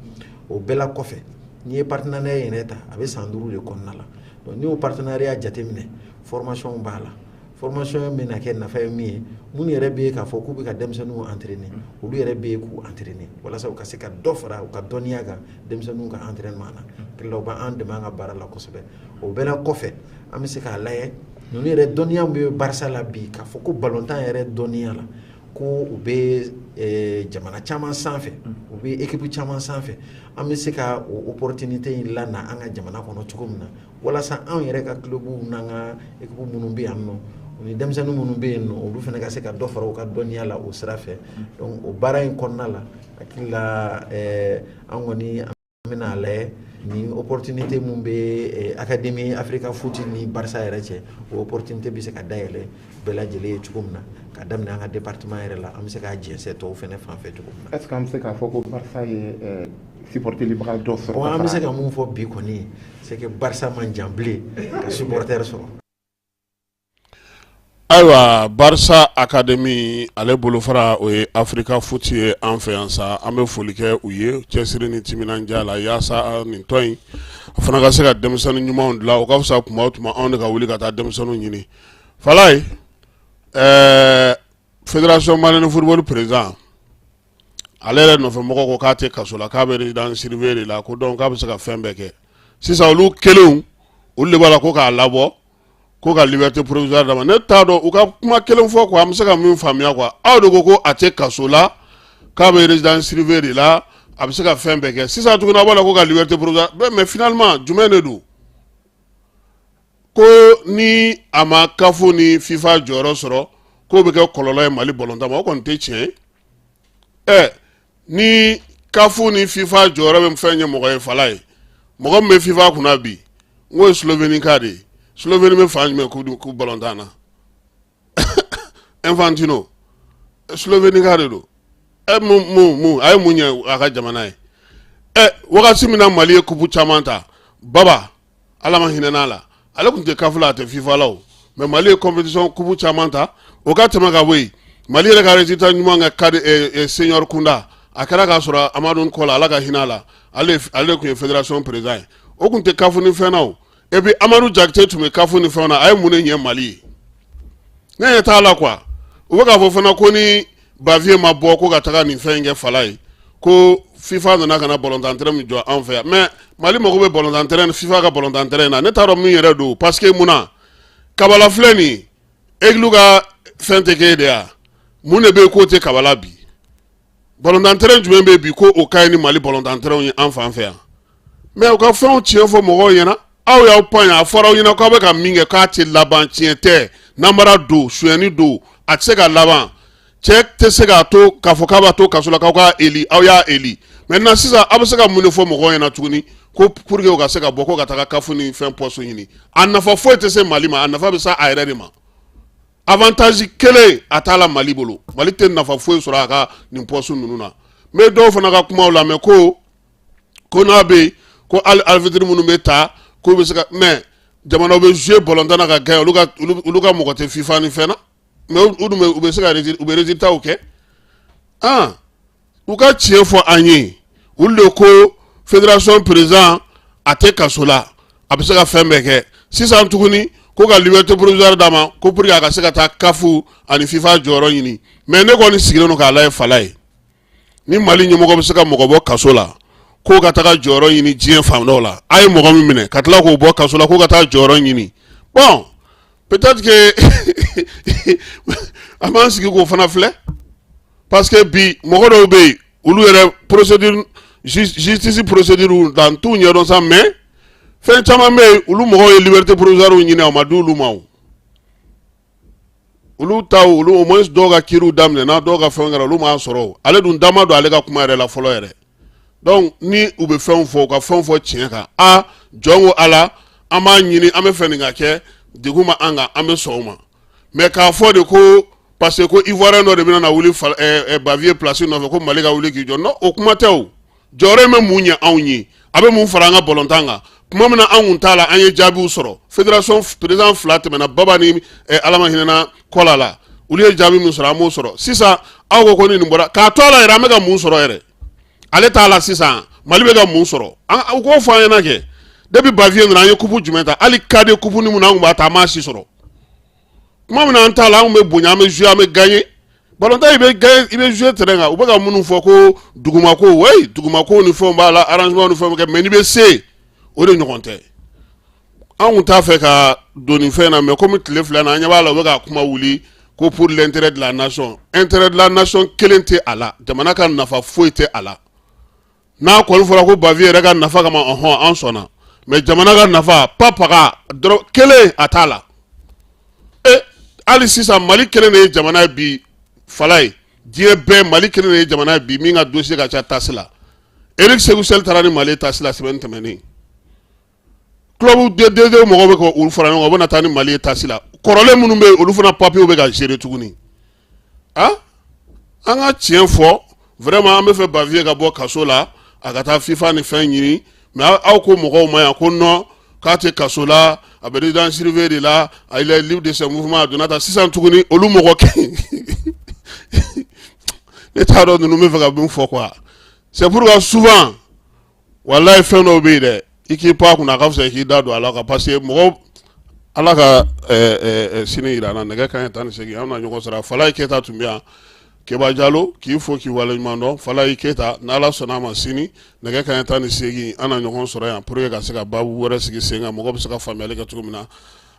O bɛɛ la kɔfɛ, n'i ye partenariat yɛrɛ ta, a bɛ san 5 de kɔnɔna la. Donc n'i y'o partenariat jateminɛ, formation b'a la. Formation bɛna kɛ nafa ye min ye, minnu yɛrɛ bɛ yen k'a fɔ k'u bɛ ka denmisɛnninw entraîner, olu yɛrɛ bɛ yen k'u entraîner walasa u ka se ka dɔ fara u ka dɔnniya kan denmisɛnninw ka entraînement na. Hakili la u b'an dɛmɛ an ka baara la kosɛbɛ. O bɛɛ la kɔfɛ, an bɛ se k'a lajɛ ninnu yɛrɛ dɔnniya min bɛ Barça la bi, k'a fɔ ko balontan yɛrɛ dɔnniya la, ko u bɛ jamana caman sanfɛ, u bɛ équipe caman sanfɛ. An bɛ se ka o opportunité in lana an ka jamana kɔnɔ cogo min na, walasa anw yɛrɛ ka clubw n'an ka équipe minnu bɛ yan nɔ, ni denmisɛnnin minnu bɛ yen nɔ, olu fana ka se ka dɔ fara u ka dɔnniya la o sira fɛ. Donc o baara in kɔnɔna la, hakili la an kɔni an bɛna a lajɛ ni opportunité mun bɛ Académie Africa Foot ni Barça yɛrɛ cɛ, o opportunité bɛ se ka dayɛlɛ bɛɛ lajɛlen ye cogo min na, ka daminɛ an ka département yɛrɛ la, an bɛ se k'a jɛnsɛn tɔw fana fan fɛ cogo min na. Est ce que an bɛ se k'a fɔ ko Barça ye supporterlibaga dɔ sɔrɔ? Bon, an bɛ se ka mun fɔ bi kɔni, c'est que Barça man jan bilen ka supporter sɔrɔ. Ayiwa, Barça Académie, ale bolofara o ye Africa Foot ye an fɛ yan sa. An bɛ foli kɛ u ye cɛsiri ni timinandiya la, yaasa nin tɔn in a fana ka se ka denmisɛnnin ɲumanw dilan. O ka fisa tuma o tuma anw de ka wuli ka taa denmisɛnninw ɲini. Falaye, Fédération malienne football président, ale yɛrɛ nɔfɛ mɔgɔ ko k'a tɛ kaso la, k'a bɛ résidence surveillée de la, ko donc k'a bɛ se ka fɛn bɛɛ kɛ. Sisan olu kelenw, olu de b'a la ko k'a labɔ, ko ka liberté provisoire d'a ma. Ne t'a dɔn u ka kuma kelen fɔ quoi, an bɛ se ka min faamuya quoi. Aw de ko ko a tɛ kaso la, k'a bɛ résidence surveillée de la, a bɛ se ka fɛn bɛɛ kɛ. Sisan tuguni aw b'a la ko ka liberté provisoire, mais finalement jumɛn de don? Ko ni a ma CAF ni FIFA jɔyɔrɔ sɔrɔ, k'o bɛ kɛ kɔlɔlɔ ye Mali balontan ma. O kɔni tɛ tiɲɛ ye. Ɛ, ni CAF ni FIFA jɔyɔrɔ bɛ fɛn ye mɔgɔ ye, fala ye mɔgɔ min bɛ FIFA kunna bi, n k'o ye Slovenie ka de ye. Slovenie bɛ fan jumɛn k'u balontan na? Infantino, Slovenie ka de don. Ɛ, mun mun mun a ye mun ɲɛ a ka jamana ye? Ɛ, wagati min na Mali ye coupe caman ta, Baba, Ala ma hinɛ n'a la, ale tun tɛ CAF la, a tɛ FIFA la o, mais Mali ye compétition coupe caman ta. O ka tɛmɛ ka bɔ yen, Mali yɛrɛ ka résultat ɲuman kɛ cadet senior kunda, a kɛra k'a sɔrɔ Amadu Kɔla, Ala ka hinɛ a la, ale tun ye fédération président ye. O tun tɛ CAF ni fɛn na o. Et puis Amadu Jakite tun bɛ CAF ni fɛnw na, a ye mun de ɲɛ Mali ye? Ne ɲɛ t'a la quoi. U bɛ k'a fɔ fana ko ni Bavieux ma bɔ ko ka taga nin fɛn in kɛ, fala ye ko FIFA nana ka na balontan terrain min jɔ an fɛ yan, mais Mali mago bɛ balontan terrain, FIFA ka balontan terrain na. Ne t'a dɔn min yɛrɛ don, parce que mun na Kabala filɛ nin ye, Aigle ka fɛn tɛ k'e de ya? Mun de bɛ yen k'o tɛ Kabala bi? Balontan terrain jumɛn bɛ bi ko o ka ɲi ni Mali balontan terrain ye an fan fɛ yan? Mais u ka fɛnw tiɲɛ fɔ mɔgɔw ɲɛna. Aw y'aw pan yan, a fɔra aw ɲɛna k'aw bɛ ka min kɛ k'a tɛ laban. Tiɲɛ tɛ, namara don, sonyɛni don, a tɛ se ka laban. Cɛ tɛ se k'a to k'a fɔ k'a b'a to kaso la k'aw k'a eli. Aw y'a eli. Maintenant sisan aw bɛ se ka mun de fɔ mɔgɔw ɲɛna tuguni ko pour que u ka se ka bɔ ko ka taga CAF ni fɛn poste ɲini? A nafa foyi tɛ se Mali ma, a nafa bɛ se a yɛrɛ de ma. Avantage kelen a t'a la Mali bolo. Mali tɛ nafa foyi sɔrɔ a ka nin poste ninnu na. N bɛ dɔw fana ka kumaw lamɛn ko n'a bɛ yen ko hali arbitre minnu bɛ ta k'u bɛ se ka, mais jamanaw bɛ jouer balontan na ka gagner, olu ka mɔgɔ tɛ FIFA ni fɛn na, mais u dun bɛ u bɛ se ka u bɛ résultat kɛ. Ah, u ka tiɲɛ fɔ an ye. Olu de ko fédération président a tɛ kaso la, a bɛ se ka fɛn bɛɛ kɛ. Sisan tuguni ko ka liberté provisoire d'a ma ko pour que a ka se ka taa CAF ani FIFA jɔyɔrɔ ɲini. Mais ne kɔni sigilen don k'a lajɛ, fala ye ni Mali ɲɛmɔgɔ bɛ se ka mɔgɔ bɔ kaso la k'o ka taga jɔyɔrɔ ɲini diɲɛ fan dɔw la, a ye mɔgɔ min minɛ ka tila k'o bɔ kaso la k'o ka taa jɔyɔrɔ ɲini, bon, peut-être que an b'an sigi k'o fana filɛ, parce que bi mɔgɔ dɔw bɛ yen, olu yɛrɛ procédure justice procédure dan t'u ɲɛdɔn sa, mais fɛn caman bɛ yen, olu mɔgɔw ye liberté provisoire ɲini, a ma di olu ma. O olu ta, olu au moins dɔw ka kiiriw daminɛna, dɔw ka fɛn kɛra, olu m'a sɔrɔ. Ale dun da ma don ale ka kuma yɛrɛ la fɔlɔ yɛrɛ. Donc ni u bɛ fɛnw fɔ, u ka fɛnw fɔ tiɲɛ kan. A jɔn ko Ala, an b'a ɲini, an bɛ fɛ nin ka kɛ, degun ma an kan, an bɛ sɔn o ma. Mais k'a fɔ de ko parce que ko Ivoirien dɔ de bɛna na wuli Bavieux place nɔfɛ ko Mali ka wuli k'i jɔ, non, o kuma tɛ. O jɔyɔrɔ in bɛ mun ɲɛ anw ye? A bɛ mun fara an ka balontan kan? Tuma min na an kun t'a la, an ye jaabiw sɔrɔ. Fédération président fila tɛmɛna, Baba ni Ala ma hinɛna Kɔla la, olu ye jaabi min sɔrɔ, an m'o sɔrɔ. Sisan aw ko ko ni nin bɔra k'a to a la yɛrɛ, an bɛ ka mun sɔrɔ yɛrɛ? Ale t'a la sisan, Mali bɛ ka mun sɔrɔ? U k'o fɔ an ɲɛna kɛ. Depuis Bavieux nana, an ye coupe jumɛn ta? Hali cadet coupe ni mun na an kun b'a ta, an m'a si sɔrɔ. Tuma min na an t'a la, anw bɛ bonya, an bɛ jouer, an bɛ gagner. Balontan, i bɛ gagner, i bɛ jouer terrain kan. U bɛ ka minnu fɔ ko dugumako, oui, dugumako ni fɛnw b'a la, arrangement ni fɛnw bɛ kɛ, mais n'i bɛ se, o de ɲɔgɔn tɛ. An kun t'a fɛ ka don nin fɛn na, mais komi tile 2 na, an ɲɛ b'a la, u bɛ ka kuma wuli ko pour l'intérêt de la nation. Intérêt de la nation kelen tɛ a la, jamana ka nafa foyi tɛ a la. N'a kɔni fɔra ko Bavi yɛrɛ ka nafa kama, ɔhɔn, an sɔnna, mais jamana ka nafa pa paga dɔrɔn kelen a t'a la. E, hali sisan, Mali kelen de ye jamana ye bi, fala ye diɲɛ bɛɛ, Mali kelen de ye jamana ye bi min ka dossier ka ca TAS la. Eric Sékou Chelle taara ni Mali TAS la semaine tɛmɛnen. Club DD mɔgɔw bɛ ka olu fara ɲɔgɔn kan, u bɛna taa ni Mali ye TAS la. Kɔrɔlen minnu bɛ yen, olu fana papiyew bɛ ka gérer tuguni. Ah, an ka tiɲɛ fɔ, vraiment, an bɛ fɛ Bavieux ka bɔ kaso la, a ka taa FIFA ni fɛn ɲini, mais aw ko mɔgɔw ma yan ko non, k'a tɛ kaso la, a bɛ résidence surveillée de la, il est libre de ses mouvements. A donna tan sisan tuguni, olu mɔgɔ ne t'a dɔn ninnu bɛ fɛ ka min fɔ quoi. C'est pourquoi souvent, walayi, fɛn dɔw bɛ yen dɛ, i k'i pan a kunna, a ka fisa i k'i da don a la, parce que mɔgɔw. Ala ka sini yira an na. Nɛgɛ kanɲɛ 18, an bɛna ɲɔgɔn sɔrɔ. Falayi Keyita tun bɛ yan. Keba Jalo k'i fo, k'i waleɲuman dɔn. Falayi Keyita, n'Ala sɔnna a ma, sini nɛgɛ kanɲɛ 18, an na ɲɔgɔn sɔrɔ yan pour que ka se ka baabu wɛrɛ sigi sen kan, mɔgɔ bɛ se ka faamuyali kɛ cogo min na.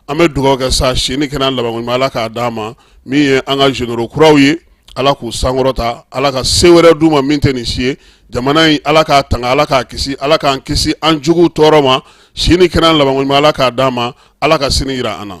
An bɛ dugawu kɛ sa, si ni kɛnɛya labanko ɲuman, Ala k'a d'an ma. Min ye an ka généraux kuraw ye, Ala k'u sankɔrɔta, Ala ka se wɛrɛ d'u ma min tɛ nin si ye. Jamana in, Ala k'a tanga, Ala k'a kisi, Ala k'an kisi an juguw tɔɔrɔ ma. Si ni kɛnɛya labanko ɲuman, Ala k'a d'an ma. Ala ka sini yira an na.